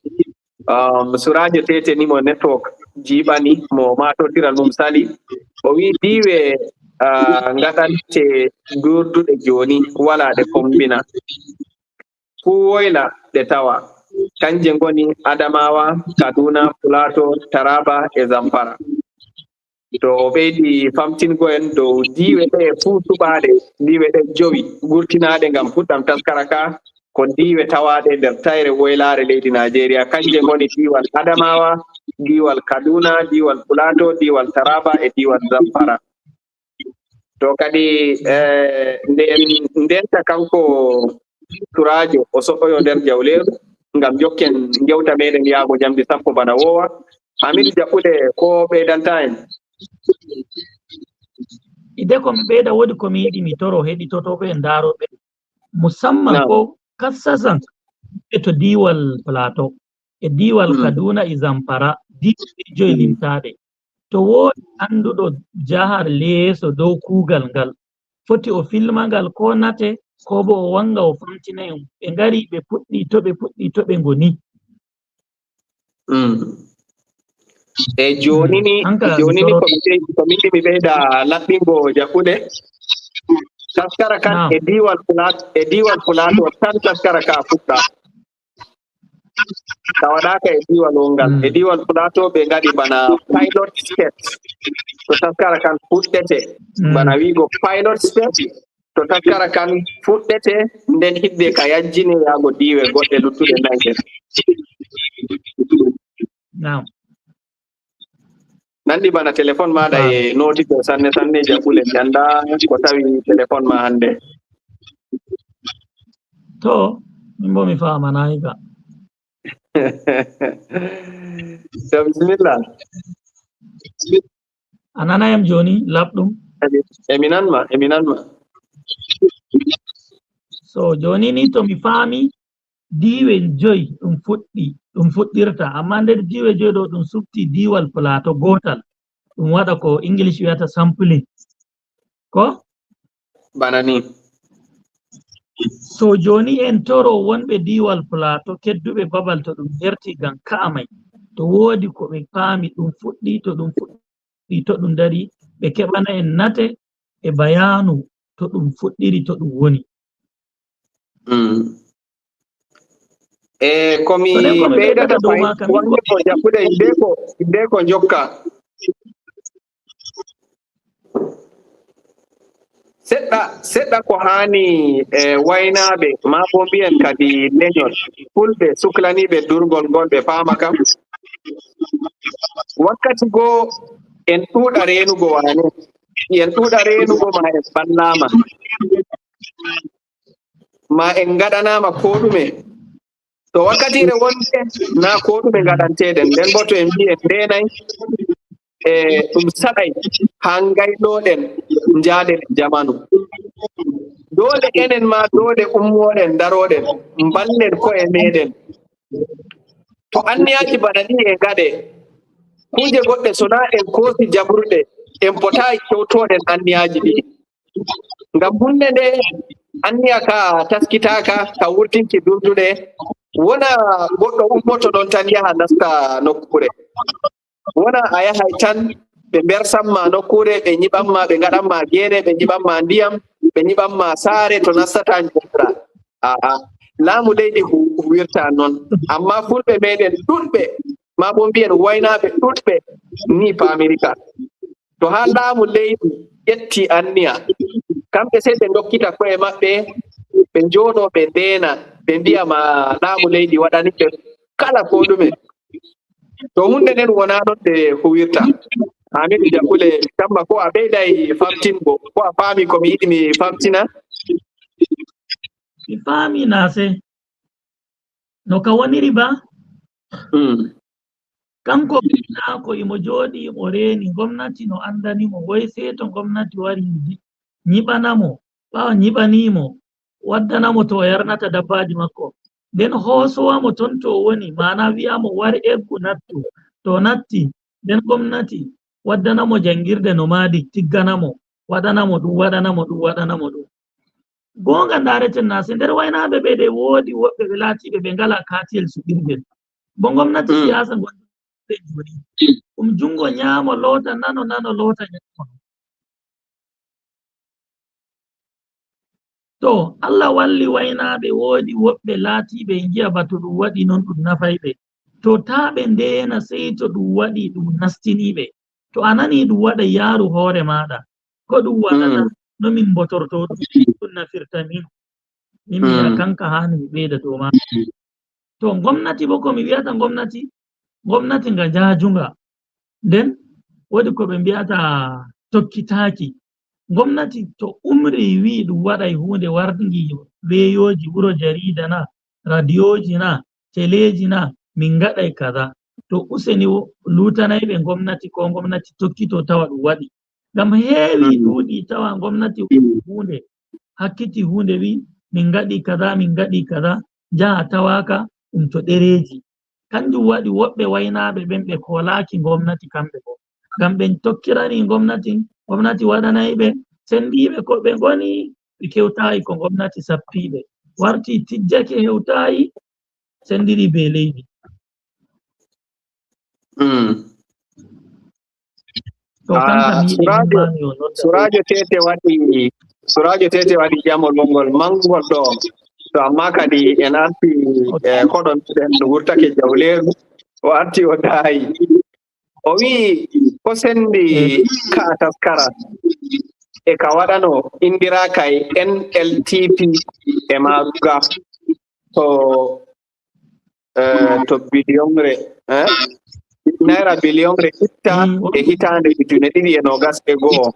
um, Suraajo Tete ni mo network jiiɓani, mo maatotiral mum sali. O wi'i diiwe, ah, ngaɗante durduɗe jooni, walaa ɗe fombina. Fuu woyla ɗe tawa. Kanje ngoni Adamawa, Kaduna, Plateau, Taraba e Zamfara. To o ɓeydi famtingo en dow diiwe ɗe fuu suɓaaɗe, diiwe ɗe jowi gurtinaaɗe ngam fuɗɗam taskara ka, ko diiwe tawaaɗe nder tayre woylaare leydi Nigeria. Kanje ngoni diiwal Adamawa, diiwal Kaduna, diiwal Plateau, diiwal Taraba e diiwal Zamfara. To kadi, eh, nden, ndenta kanko Suraajo, o so'oyo nder jawleeru, ngam jokken ngewta meɗen yaago njamndi sappo bana wowa. Hamidu Jaɓɓule, ko ɓeydanta en? Hideko mi ɓeyda, woodi ko mi yiɗi mi toro heɗitotooɓe e ndaarooɓe. Musamman Naam. ko kassasan e to diiwal Plateau, e diiwal Mm. Kaduna e Zamfara, diiwal joy Mm. limtaaɗe. To woodi annduɗo jahar leeso dow kuugal ngal, foti o filma ngal ko nate, ko bo o wanga o famtina en. Ɓe ngari, ɓe puɗɗi, to ɓe puɗɗi, to ɓe ngoni. Mm. E jooni ni, Hanka jooni ni mi ko mi ɓey-, ko mi yiɗi mi ɓeyda laɓɓingo Jaɓɓule. Taskara kan Naam. e diiwal Pulaat-, e diiwal Pulaato tan taskara ka fuɗɗa. Ka waɗaaka e diiwal wongal. Mm. E diiwal Pulaato ɓe ngaɗi bana pilot state. To taskara kan fuɗɗete, Mm. bana wiigo pilot state. To taskara kan fuɗɗete, nden hidde ka yajjine yaago diiwe goɗɗe luttuɗe nayi ɗen. Naam. Nanndi bana telefon maaɗa Naam. e nootitoo sanne sanne, Jaɓɓule, mi anndaa ko tawi telefon ma hannde. To, min bo mi faamanaay ka. To, bisimilla. A nana yam jooni, laɓɗum? Emi, emi nan ma, emi nan ma. So, jooni ni to mi faami, diiwe joy ɗum fuɗɗi, ɗum fuɗɗirta. Amma nder diiwe joy ɗo, ɗum suɓti diiwal Plateau gootal. Ɗum waɗa ko English wi'ata sampling. Ko? Bana ni. So jooni en toro wonɓe diiwal Plateau, kedduɓe babal to ɗum herti ngam ka'a may. To woodi ko ɓe paami ɗum fuɗɗi, to ɗum fuɗɗi, to ɗum dari, ɓe keɓana en nate e bayaanu to ɗum fuɗɗiri, to ɗum woni. Mm. E ko mi Ko ɗen ko mi ɓeydata ɓeydata dow fay, maaka, min wonde ko ko Jaɓɓule, hidde ko, hidde ko njokka. Seɗɗa, seɗɗa ko haani, e, waynaaɓe, maa bo mbiyen kadi lenyol, fulɓe suklaniiɓe durngol ngol ɓe paama kam. Wakkati goo en ɗuuɗa reenugo waane, en ɗuuɗa reenugo ma en ɓallaama, ma en ngaɗanaama koo ɗume. To wakkatiire wonde, naa koo ɗume ngaɗanteeɗen. Nden boo to en mbii en ndeenay, e ɗum saɗay haa ngayloɗen, njaaden e jamanu. Doole enen maa, doole ummoɗen, ndaroɗen, mballen ko'e meɗen. To anniyaaji bana ɗi e ngaɗe, kuuje goɗɗe, so naa en koosi jaɓruɗe, en potaay kewtoɗen anniyaaji ɗi. Ngam huunde nde anniya ka taskitaaka, ka wurtinki durduɗe, wona goɗɗo ummoto ɗon tan yaha nasta nokkuure. Wona a yahay tan, ɓe mbersan ma nokkuure, ɓe nyiɓan ma, ɓe ngaɗan ma geene, ɓe nyiɓan ma ndiyam, ɓe nyiɓan ma saare to nastata njoɗora. Aa, laamu leydi hu-, huwirta non. Amma fulɓe meɗen ɗuɗɓe, maa bo mbiyen waynaaɓe ɗuɗɓe, ni paamirika. To haa laamu leydi ƴetti anniya, kamɓe sey ɓe ndokkita ko'e maɓɓe, ɓe njooɗo, ɓe ndeena, ɓe mbi'a ma laamu leydi waɗani ɓe kala ko ɗume. To huunde nden wonaa non nde huwirta. Hamidu Jakule, tamma ko a ɓeyday famtingo, ko a faami ko mi yiɗi mi famtina? Mi faami na sey. No ka woniri ba? Mm. Kanko ɓiɗɗaako imo jooɗi imo reeni, gomnati no anndani mo, woy sey to gomnati wari ndi-, nyiɓana mo, ɓaawo nyiɓanii mo, waddana mo to o yarnata dabbaaji makko. Nden hoosowa mo ton to o woni, maana wi'a mo, "War eggu nattu." To o natti, nden gomnati waddana mo janngirde nomadic, tiggana mo, waɗana mo ɗum, waɗana mo ɗum, waɗana mo ɗum. Goonga, ndaareten na, se nder waynaaɓe ɓe de woodi woɓɓe ɓe laatiiɓe ɓe ngalaa kaatiyel suɓirgel. Bo gomnati siyaasa ngon ɓe jooni. Ɗum junngo nyaamo loota nano, nano loota nyaamo. To Allah walli waynaaɓe, woodi woɓɓe laatiiɓe e ngi'a ba to ɗum waɗi non ɗum nafay ɓe. To taa ɓe ndeena sey to ɗum waɗi ɗum nastini ɓe. To a nani ɗum waɗa, yaaru hoore maaɗa. Ko ɗum waɗata, no min mbotorto ɗum, ɗum nafirta min. Min mbi'a kanka haani mi ɓeyda dow maa. To gomnati bo, ko mi wi'ata gomnati, gomnati nga jaajunga. Nden woodi ko ɓe mbi'ata tokkitaaki. Gomnati to umri wi'i ɗum waɗay huunde, warngi weeyooji wuro, jariida na, radiyooji na, teleeji na, min ngaɗay kaza. To useni wo-, luutanayɓe gomnati, ko gomnati tokkito tawa ɗum waɗi. Ngam heewi ɗuuɗi tawa gomnati waɗi huunde, hakkiti huunde, wi' min ngaɗi kaza, min ngaɗi kaza, jaha tawaaka ɗum to ɗereeji. Kanjum waɗi woɓɓe waynaaɓe ɓen ɓe koolaaki gomnati kamɓe bo. Ngam ɓe tokkirani gomnati, gomnati waɗanay ɓe, sendiiɓe ko ɓe ngoni, ɓe kewtaayi ko gomnati sappii ɓe. Warti tijjake hewtaayi, sendiri be leydi. Mm. To kanka mi yiɗi Suraajo, ummaani o nodda. Suraajo Tete waɗi, Suraajo Tete waɗi jamol mongol mangol ɗo. To amma kadi en arti e koɗo meɗen wurtake jawleeru, o arti o daayi. O wi'i ko sendi ka taskara e ka waɗano indiraka e N L T P e Maruga. To eh, to biliyonre, eh? Naira biliyonre itta e hitaande ujune ɗiɗi e noogas e go'o.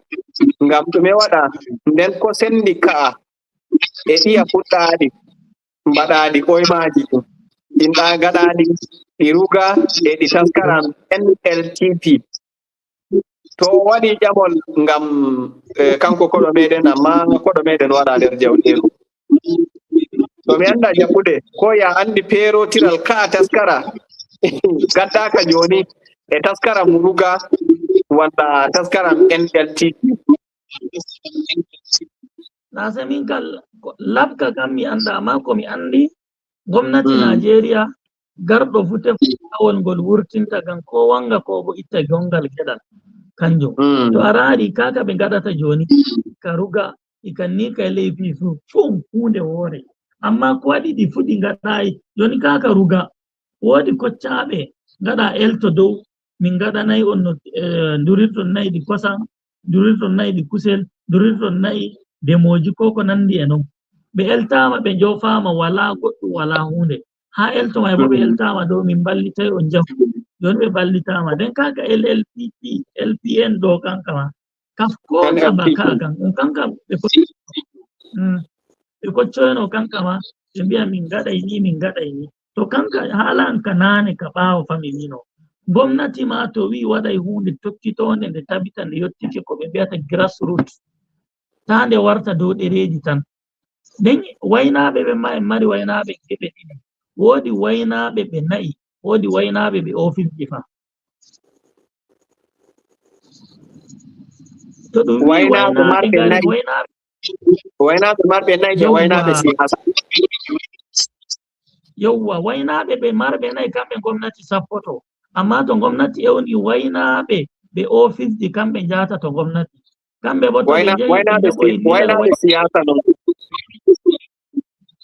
Ngam ɗume waɗa nden ko sendi ka'a e ɗiya fuɗɗaaɗi mbaɗaaɗi oymaaji ɗin? Ɗin ɗa gaɗaaɗi ɗi ruga e ɗi taskaram N L T P. To o waɗi ƴamol ngam, eh, kanko koɗo meɗen, amma koɗo meɗen waɗa nder jawleeru. To mi annda jaɓude, ko ya anndi peerotiral ka'a taskara gaddaaka jooni e taskara Muruga walla taskara N L T P. Na se min kal, ko, labka kam mi annda, amma ko mi anndi, gomnati Najeriya, garɗo fu tefa lawol ngol wurtinta ngam ko wanga ko bo itta gongal geɗal. Kanjum. To a raari kaka ɓe ngaɗata jooni, ka ruga, i kan ni kay leyfi fu, fuu huunde woore. Amma ko waɗi ɗi fu ɗi ngaɗaayi, jooni kaka ruga, woodi koccaaɓe, ngaɗa elto dow, min ngaɗanay on no, eh, ndurirton na'i ɗi kosam, ndurirton na'i ɗi kusel, ndurirton na'i demooji ko ko nandi e non. Ɓe eltaama, ɓe njoofaama, walaa goɗɗum, walaa huunde. Haa elto may bo ɓe eltaama dow min mballitay on njahu. Jooni ɓe mballitaama. Nden kaka L L P P, L P N ɗo kanka ma. Kaf ko kaba ka kan, on kanka ɓe ko-, mm. Ɓe koccoyno kanka ma, ɓe mbi'a min ngaɗay ni, min ngaɗay ni. To kanka haala an ka naane ka ɓaawo famimino. Gomnati ma to wi'i waɗay huunde tokkitoonde nde tabita nde yottike ko ɓe mbi'ata grassroots. Taa nde warta dow ɗereeji tan. Nden waynaaɓe ɓen ma en mari waynaaɓe geɓe ɗiɗi. Woodi waynaaɓe ɓe na'i, woodi waynaaɓe ɓe ofisji fa. To ɗum wi'i waynaaɓe marɓe na'i, waynaaɓe Waynaaɓe marɓe nayi e waynaaɓe Yawwa. Siyaasa. Yawwa, waynaaɓe ɓe marɓe nayi kamɓe gomnati sappoto. Amma to gomnati ewni waynaaɓe ɓe ofisji kamɓe njahata to gomnati. Kamɓe bo to ɓe Wayna- njehi ɓe Waynaaɓe njaɓoyi si- lilal waynaaɓe way- siyaasa noon.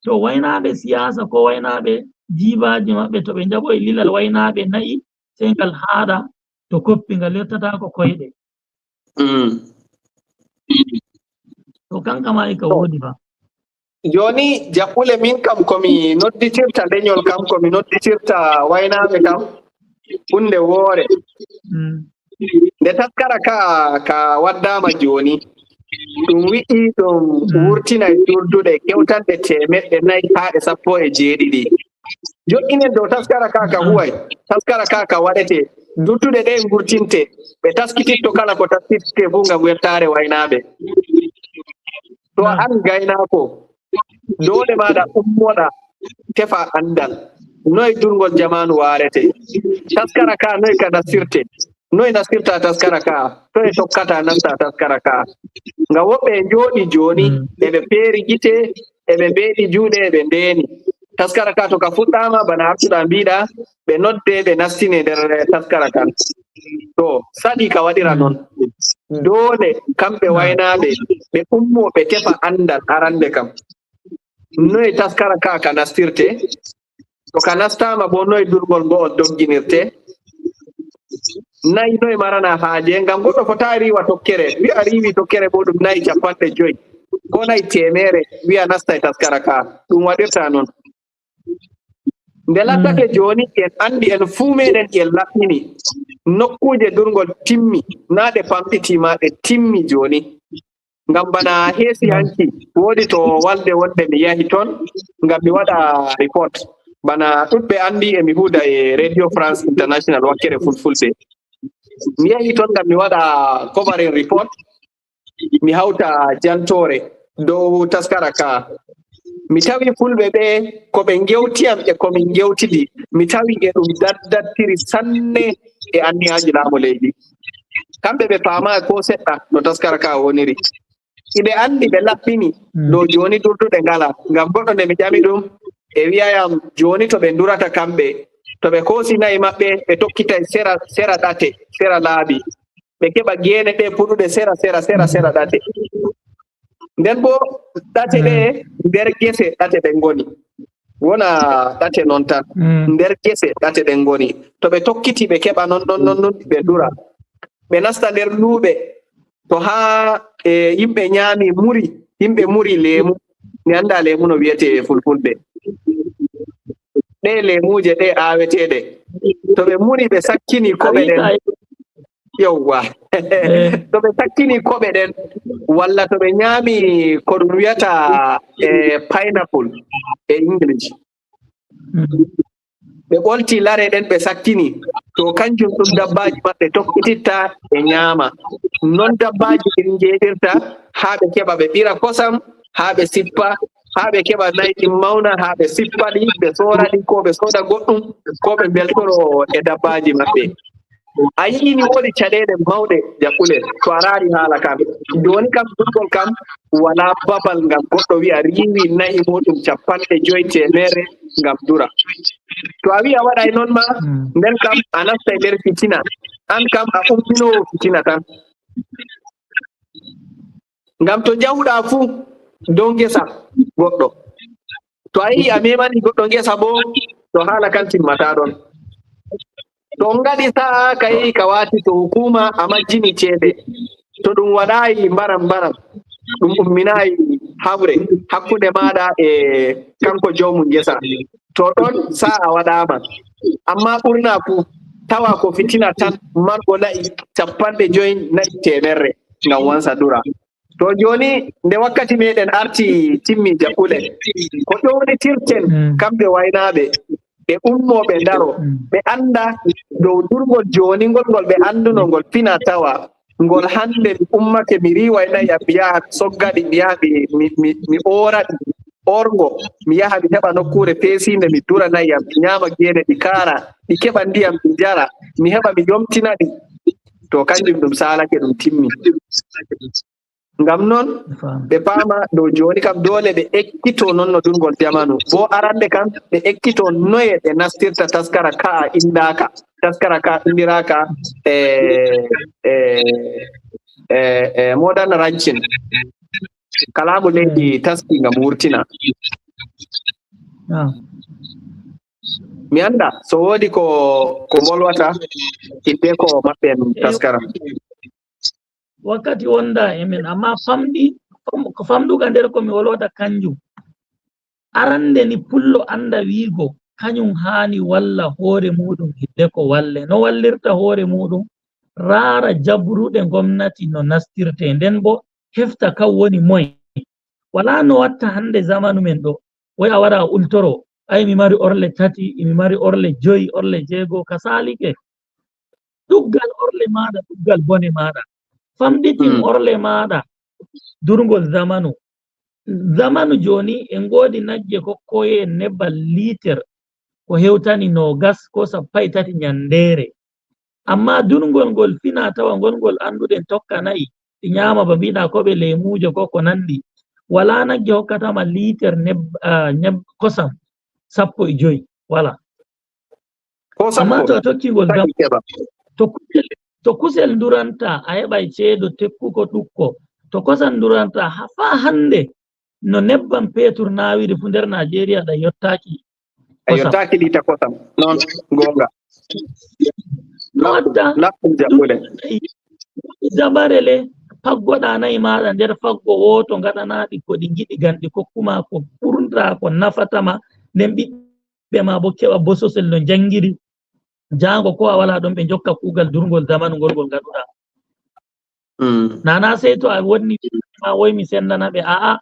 To waynaaɓe siyaasa ko waynaaɓe jiibaaji maɓɓe to ɓe njaɓoyi lilal waynaaɓe nayi sey ngal haaɗa to koppi ngal yottataako koyɗe. Mm. To kanka ma e ka woodi ba. Jooni jaɓɓule min kam ko mi nodditirta leñol kam ko mi nodditirta waynaaɓe kam huunde woore. Mm. Nde taskara ka ka waddaama jooni ɗum wi'i ɗum Mm. wurtinay durduɗe kewtanɗe teemeɗɗe nayi haa e sappo e jeeɗiɗi. Joɗɗinen dow taskara ka ka Mm. huway, taskara ka ka waɗete, durduɗe ɗe ngurtinte, ɓe taskititto kala ko taskitite fuu ngam weltaare waynaaɓe. To a Mm. an gaynaako, doole maaɗa ummoɗa tefa anndal. Noy durngol jamaanu waarete? Taskara ka noy ka nastirte? Noy nastirta taskara ka? Toye tokkata nasta taskara ka? Ngam woɓɓe e njooɗi jooni, Mm. eɓe peeri gite, eɓe mbeeɗi juuɗe, eɓe ndeeni. Taskara ka to ka fuɗɗaama, bana artuɗa mbiɗa, ɓe nodde, ɓe nastine nder taskara kan. To, saɗi ka waɗira Mm. noon. Doole kamɓe Mm. waynaaɓe, ɓe ummo, ɓe tefa anndal arande kam. Noye taskara ka ka nastirte? To ka nastaama boo, noye durngol ngo'ol dogginirte? Nayi noye marana haaje? Ngam goɗɗo fotaay riiwa tokkere. Wi'a riiwi tokkere boo ɗum nayi capanɗe joy. Ko nayi teemeere, wi'a nastay taskara ka. Ɗum waɗirta noon. Nde lattake jooni, en anndi en fuu meeɗen en laɓɓini. Nokkuuje durngol timmi, naa ɗe pamɗiti ma ɗe timmi jooni. Ngam bana heesi hanki, woodi to walde wonde mi yahi toon, ngam mi waɗa report. Bana ɗuɗɓe anndi e mi huuda e Radio France International wakkere fulfulde. Mi yahi toon ngam mi waɗa covering report, mi hawta jantoore dow taskara ka. Mi tawi fulɓe ɓe ko ɓe ngewti am e ko min ngewtidi. Mi tawi e ɗum daddattiri sanne e anniyaaji laamu leydi. Kamɓe ɓe paamaay koo seɗɗa no taskara ka woniri. Iɓe anndi ɓe laɓɓini dow jooni durduɗe ngalaa. Ngam goɗɗo nde mi ƴami ɗum, e wi'ayam jooni to ɓe ndurata kamɓe, to ɓe koosi nayi maɓɓe, ɓe tokkitay sera, sera ɗate, sera laabi. Ɓe keɓa geene ɗe puɗuɗe sera, sera, sera, sera ɗate. Nden boo ɗate ɗe nder gese ɗate ɗe ngoni. Wona ɗate noon tan. Nder gese ɗate ɗe ngoni. To ɓe tokkiti ɓe keɓa noon, noon, noon, noon ɓe ndura. Ɓe nasta nder luuɓe. To haa e yimɓe nyaami muri, yimɓe muri leemu. Mi anndaa leemu no wiyetee e fulfulde. Ɗe leemuuje ɗe aaweteeɗe. To ɓe muri ɓe sakkini koɓe ɗen. Yowwa. To ɓe sakkini koɓe ɗen, walla to ɓe nyaami ko ɗum wiyata e pineapple e English. Ɓe ɓolti lare ɗen ɓe sakkini, to kanjum ɗum dabbaaji maɓɓe tokkititta e nyaama. Non dabbaaji ɗin njeeɗirta haa ɓe keɓa ɓe ɓira kosam, haa ɓe sippa, haa ɓe keɓa nayi ɗin mawna, haa ɓe sippa ɗi, ɓe soora ɗi, koo ɓe sooda goɗɗum, koo ɓe mbeltoro e dabbaaji maɓɓe. A yi'ii ni woodi caɗeele mawɗe, Jaɓɓule, to a raari haala kan. Jooni kam, durgol kam, walaa babal ngal goɗɗo wi'a riiwi na'i muuɗum cappanɗe joy teemeere ngam dura. To a wi'i a waɗay non ma, nden kam a nastay nder fitina. An kam a umminoowo fitina tan. Ngam to jahuɗaa fuu dow ngesa goɗɗo. To a yi'i a memani goɗɗo ngesa boo, to haala kan timmataa ɗon. To on ngaɗi sa'a ka yehi ka waati to hukuuma a majjini ceede, to ɗum waɗaayi mbaram mbaram, ɗum umminaayi hawre hakkunde maaɗa e kanko joomu ngesa, to ɗon sa'a waɗaama. Ammaa ɓurna fuu tawa ko fitina tan margo na'i cappanɗe joy, na'i teemerre ngam wansa dura. To jooni, nde wakkati meeɗen arti timmi Jaɓɓule, ko ƴownitirten kamɓe waynaaɓe, ɓe ummoo ɓe ndaro, ɓe annda dow durngol jooni ngol, ngol ɓe annduno ngol fina tawa, ngol hannde mi ummake mi riiway na'i am, mi yaha mi sogga ɗi, mi yaha mi, mi, mi, mi oora ɗi, orngo, mi yaha mi heɓa nokkuure peesiinde, mi dura na'i am, mi nyaama geene ɗi kaara, ɗi keɓa ndiyam ɗi njara, mi heɓa mi yomtina ɗi. To kanjum ɗum saalake, ɗum timmi. Ngam non, ɓe paama dow jooni kam, doole ɓe ekkito non no durngol jamanu. Bo arande kam, ɓe ekkito noye ɓe nastirta taskara ka'a indaaka. Taskara ka indiraaka, e, e, e, e, modern ranking. Kalaamu leydi taski ngam wurtina. Mi annda so woodi ko, ko mbolwata, hidde ko maɓɓe en taskara. Wakkati wonda e men, amma famɗi, fam-, ko famɗuka nder ko mi wolwata kanjum. Arande ni pullo anda wiigo, kañum haani walla hoore muuɗum hidde ko walle. No wallirta hoore muuɗum, raara jabruɗe gomnati no nastirte, nden bo hefta kan woni moy. Wala no watta hande zamanu men ɗo, woy a wara a ultoro, ay mi mari orle tati, mi mari orle joyi, orle jeego, ka saalike. Ɗuggal orle maaɗa, ɗuggal bone maaɗa. Famɗitin orle maaɗa, durngol zamanu. Zamanu jooni en ngoodi nagge kokkoye en nebbal liiter ko hewtani noogas ko sappo e tati ñanndeere. Amma durngol ngol fina tawa ngol ngol annduɗen tokka nayi, ɗi ñaama ba mbiɗa ko ɓe leemuujo ko ko nanndi. Walaa nagge hokkatama liiter neb-, ah, neb-, kosam sappo e joyi. Walaa. Ko sappo. Amma to a tokki ngol gam, to kusel, to kusel nduranta, a heɓay ceedo tekkuko ɗukko. To kosam nduranta, ha, faa hannde, no nebbam petur naawiri fu nder Najeriya ɗa yottaaki. A yottaaki liita kosam. Noon, goonga. No wadda? Laɓɗum jaɓɓude. Dabare le, faggoɗa nayi maaɗa nder faggo wooto, ngaɗanaaɗi ko ɗi ngiɗi, gam ɗi kokkuma ko ɓurnda ko nafatama, nden ɓiɓɓe ma bo keɓa bososel no njanngiri. Jaango ko a wala ɗon, ɓe njokka kuugal durngol zamanu ngol ngol ngaɗuɗa. Mm. Nana sey to a wonni ma woy mi sendana ɓe. A'a,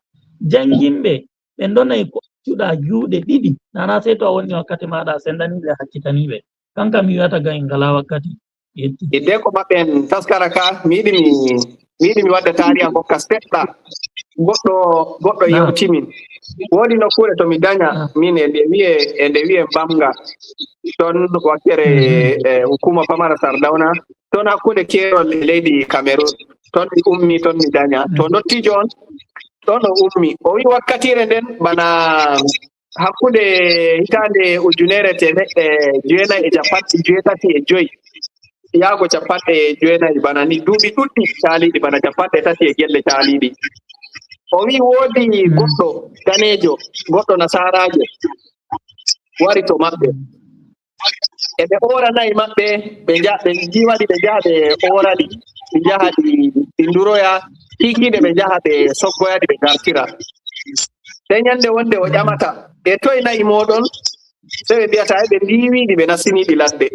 jannginɓe ɓe ndonay ko accuɗa juuɗe ɗiɗi. Nana sey to a wonni wakkati maaɗa a sendani ɓe, a hakkitani ɓe. Kanka mi wi'ata ga en ngala wakkati. Yetti. Hidde ko maɓɓe en taskara ka, mi yiɗi mi, mi yiɗi mi wadda taariya ngokka seɗɗa. Goɗɗo, goɗɗo yewti min. Woodi nokkuure to mi danya, min e nde wi'e, e nde wi'e Bamga. Ton wakkere, eh, hukuma pamara Sardauna. Ton hakkunde Keerol e leydi Cameroun. Ton mi ummi, ton mi danya. To ndottijo on, ton o ummi. O wi'i wakkatire nden bana hakkunde hitaande ujunere teemeɗɗe jeenayi e cappanɗe jeetati e joyi, yaago cappanɗe jeenayi, bana ni, duuɓi ɗuɗɗi caaliiɗi, bana cappanɗe tati e gelle caaliiɗi. O wi'i woodi goɗɗo daneejo, goɗɗo nasaaraajo wari to maɓɓe. E ɓe oora nayi maɓɓe, ɓe nja-, ɓe njiiwaɗi, ɓe njaha ɓe ooraɗi, ɓe njaha ɗi, ɗi nduroya, kiikiiɗe ɓe njaha ɓe soggoyaɗi, ɓe ngartira. Sey nyannde wonde o ƴamata, "E toye na'i mooɗon?" Sey ɓe mbi'ata, "Ay, ɓe ndiiwiiɗi, ɓe nastiniiɗi ladde."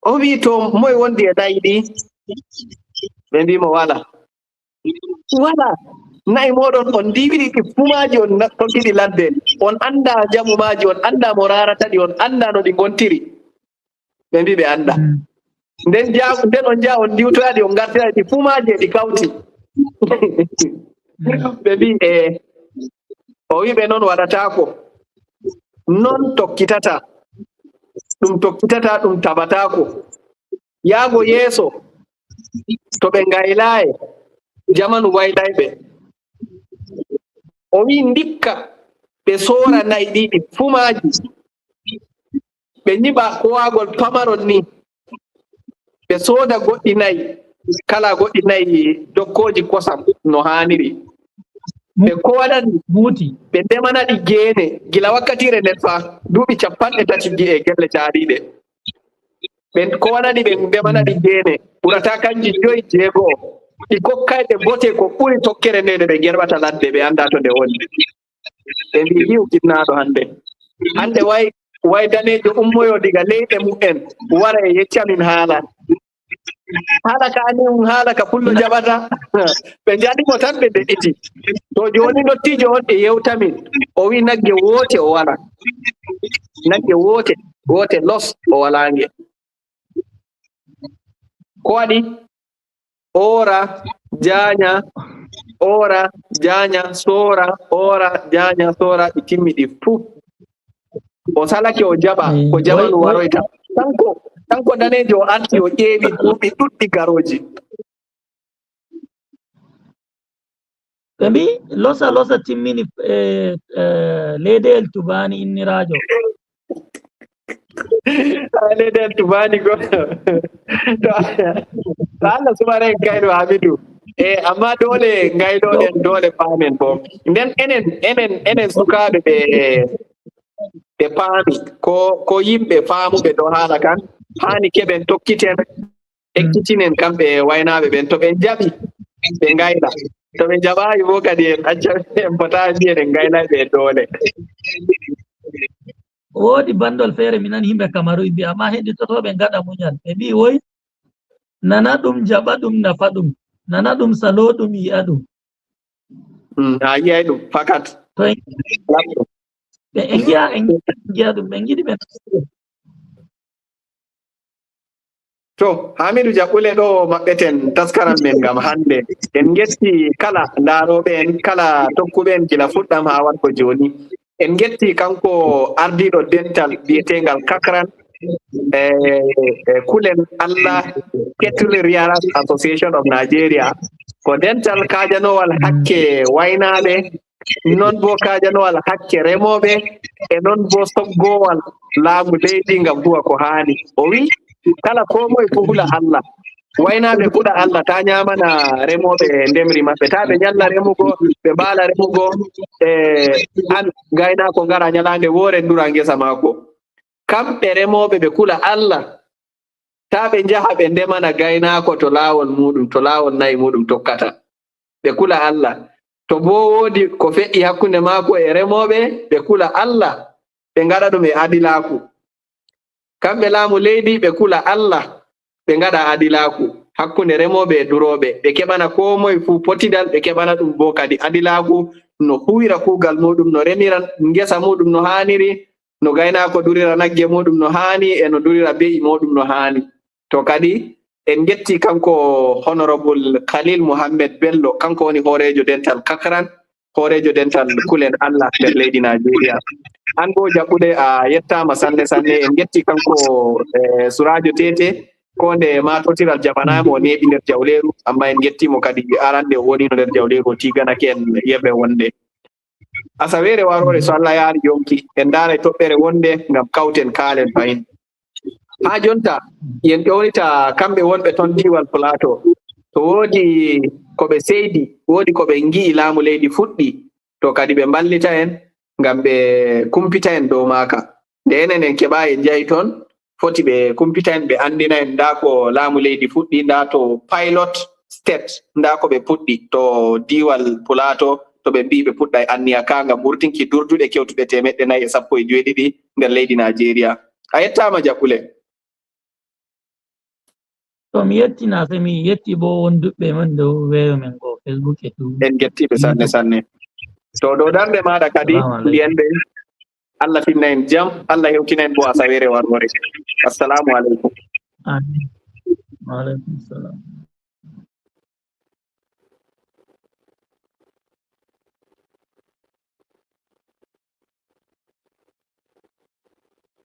O wi'i, "To moye wondi e na'i ɗi?" Ɓe mbi'i mo, "Walaa." "Walaa. Na'i mooɗon on ndiiwiɗi ɗi fuu maaji, on na-, tokkiɗi ladde. On anndaa njamu maaji, on anndaa mo raarata ɗi, on anndaa no ɗi ngontiri." Ɓe mbi'i ɓe anndaa. Nden jaa-, nden on njaha on ndiiwtoya ɗi, on ngartira ɗi fuu maaji e ɗi kawti. Ɓe mbi'i, "Ee." O wi'i ɓe, "Non waɗataako. Non tokkitata. Ɗum tokkitata, ɗum tabataako. Yaago yeeso, to ɓe ngaylaaye, jamanu waylay ɓe." O wi'i, "Ndikka ɓe soora na'i ɗiɗi fuu maaji, ɓe nyiɓa kowaagol pamarol ni, ɓe sooda goɗɗi na'i, kala goɗɗi na'i dokkooji kosam no haaniri. Ɓe kowana ɗi, ɓe ndemana ɗi geene, gila wakkatiire nden faa duuɓi cappanɗe tati gi'e gelle caaliiɗe. Ɓe kowana ɗi, ɓe ndemana ɗi geene, ɓurata kanji joyi, jeego'o. Ɗi kokkay ɓe bote ko ɓuri tokkere nde, nde ɓe ngerɓata ladde, ɓe anndaa to nde woni." Ɓe mbi'i, "Yi'u kinnaaɗo hannde. Hannde way, way daneejo ummoyo diga leyɗe mu'en, wara e yecca min haala. Haala ka ani um haala ka pullo jaɓata." Ɓe njaɗi mo tan, ɓe de'iti. To jooni ndottiijo on e yewta min, o wi'i nagge woote o walaa. Nagge woote, woote los o walaa nge. Ko waɗi? Oora, jaanya, oora, jaanya, soora, oora, jaanya, soora, ɗi timmi ɗi fuu. O salake o jaɓa ko jamanu waroyta. Kanko, kanko daneejo o arti o ƴeewi duuɓi ɗuɗɗi garooji. Ɓe mbi losa losa timmini e, e, leedeyel tubaani inniraajo. Leedeyel tubaani go. To Allah sumare en kayɗo Hamidu. E amma doole ngayloɗen doole paamen bo. Nden enen enen enen sukaaɓe ɓe ɓe paami ko ko yimɓe faamuɓe dow haala kan haani keɓen tokkiten ekkitinen kamɓe waynaaɓe ɓen to ɓe njaɓi ɓe ngayla to ɓe njaɓaayi wo kadi en acca en potaa mbiyen en ngaynayɓe e doole. Woodi banndol feere mi nani himɓe Kamaru mbi amma heɗitotoɓe ngaɗa muñal ɓe mbi woy nana ɗum jaɓa ɗum nafa ɗum nana ɗum salo ɗum yi'a ɗum. Mm, a yiyay ɗum fakat. To en en ngiya en ngiya ɗum ɓe ngiɗi ɓe. To Hamidu Jaɓɓule ɗo maɓɓeten taskaram men ngam hannde. En ngetti kala ndaarooɓe en, kala tokkuɓe en gila fuɗɗam haa warko jooni. En ngetti kanko ardiiɗo dental biyetengal Kakran e e Kulen Allah Cattle Rearers Association of Nigeria. Ko dental kaajanowal hakke waynaaɓe non bo kaajanowal hakke remooɓe e non bo soggowal laamu leydi ngam huwa ko haani. O wi kala ko moye fu hula Allah. Waynaaɓe kula Allah ta ñaamana remooɓe ndemri maɓɓe ta ɓe ñalla remugo ɓe mbaala remugo e an gaynaako ngara ñalaande woore ndura ngesa maako. Kamɓe remooɓe ɓe kula Allah ta ɓe njaha ɓe ndemana gaynaako to laawol muuɗum to laawol na'i muuɗum tokkata. Ɓe kula Allah. To boo woodi ko feƴƴi hakkunde maako e remooɓe, ɓe kula Allah, ɓe ngaɗa ɗum e adilaaku. Kamɓe laamu leydi, ɓe kula Allah, ɓe ngaɗa adilaaku hakkunde remooɓe e durooɓe, ɓe keɓana koo moye fuu potidal, ɓe keɓana ɗum boo kadi adilaaku, no huuwira kuugal muuɗum, no remira ngesa muuɗum no haaniri, no gaynaako durira nagge muuɗum no haani e no durira be'i muuɗum no haani. To kadi en ngetti kanko Honorable Khalil Mohammed Bello, kanko woni hooreejo dental Kakran, hooreejo dental Kulen Allah nder leydi Najeriya. An boo jaɓɓude a yettaama sanne sanne. En ngetti kanko e Suraajo Tete, ko nde maatotiral jaɓanaama o neeɓi nder jawleeru, amma en ngetti mo kadi arande o wonino nder jawleeru o tiiganake en yeɓre wonde. Asaweere waroore so Allah yaari yonki en ndaaray toɓɓere wonde ngam kawten kaalen fahin. Haa jonta yen ƴownita kamɓe wonɓe toon diiwal Plateau. To woodi ko ɓe seydi, woodi ko ɓe ngi'i laamu leydi fuɗɗi, to kadi ɓe mballita en ngam ɓe kumpita en dow maaka. Nde enen en keɓaayi en njahi toon, foti ɓe kumpita en ɓe anndina en ndaa ko laamu leydi fuɗɗi, ndaa to pilot state ndaa ko ɓe puɗɗi to diiwal Pulaato to ɓe mbiyi ɓe puɗɗay anniya kaa ngam wurtinki durduɗe kewtuɗe teemeɗɗe nayi e sappo e joweɗiɗi nder leydi Naajeeriya. A yettaama Jaɓɓule. To mi yettina se mi yetti bo wonduɓɓe men dow weeyo men go Facebook e tu. En gettiɓe sanne sanne. To dow darnde maaɗa kadi mbiyen ɓe Allah finna en jam, Allah hewtina en bo asaweere warwore. Assalamu aleykum. Amin. Wa aleykum salam.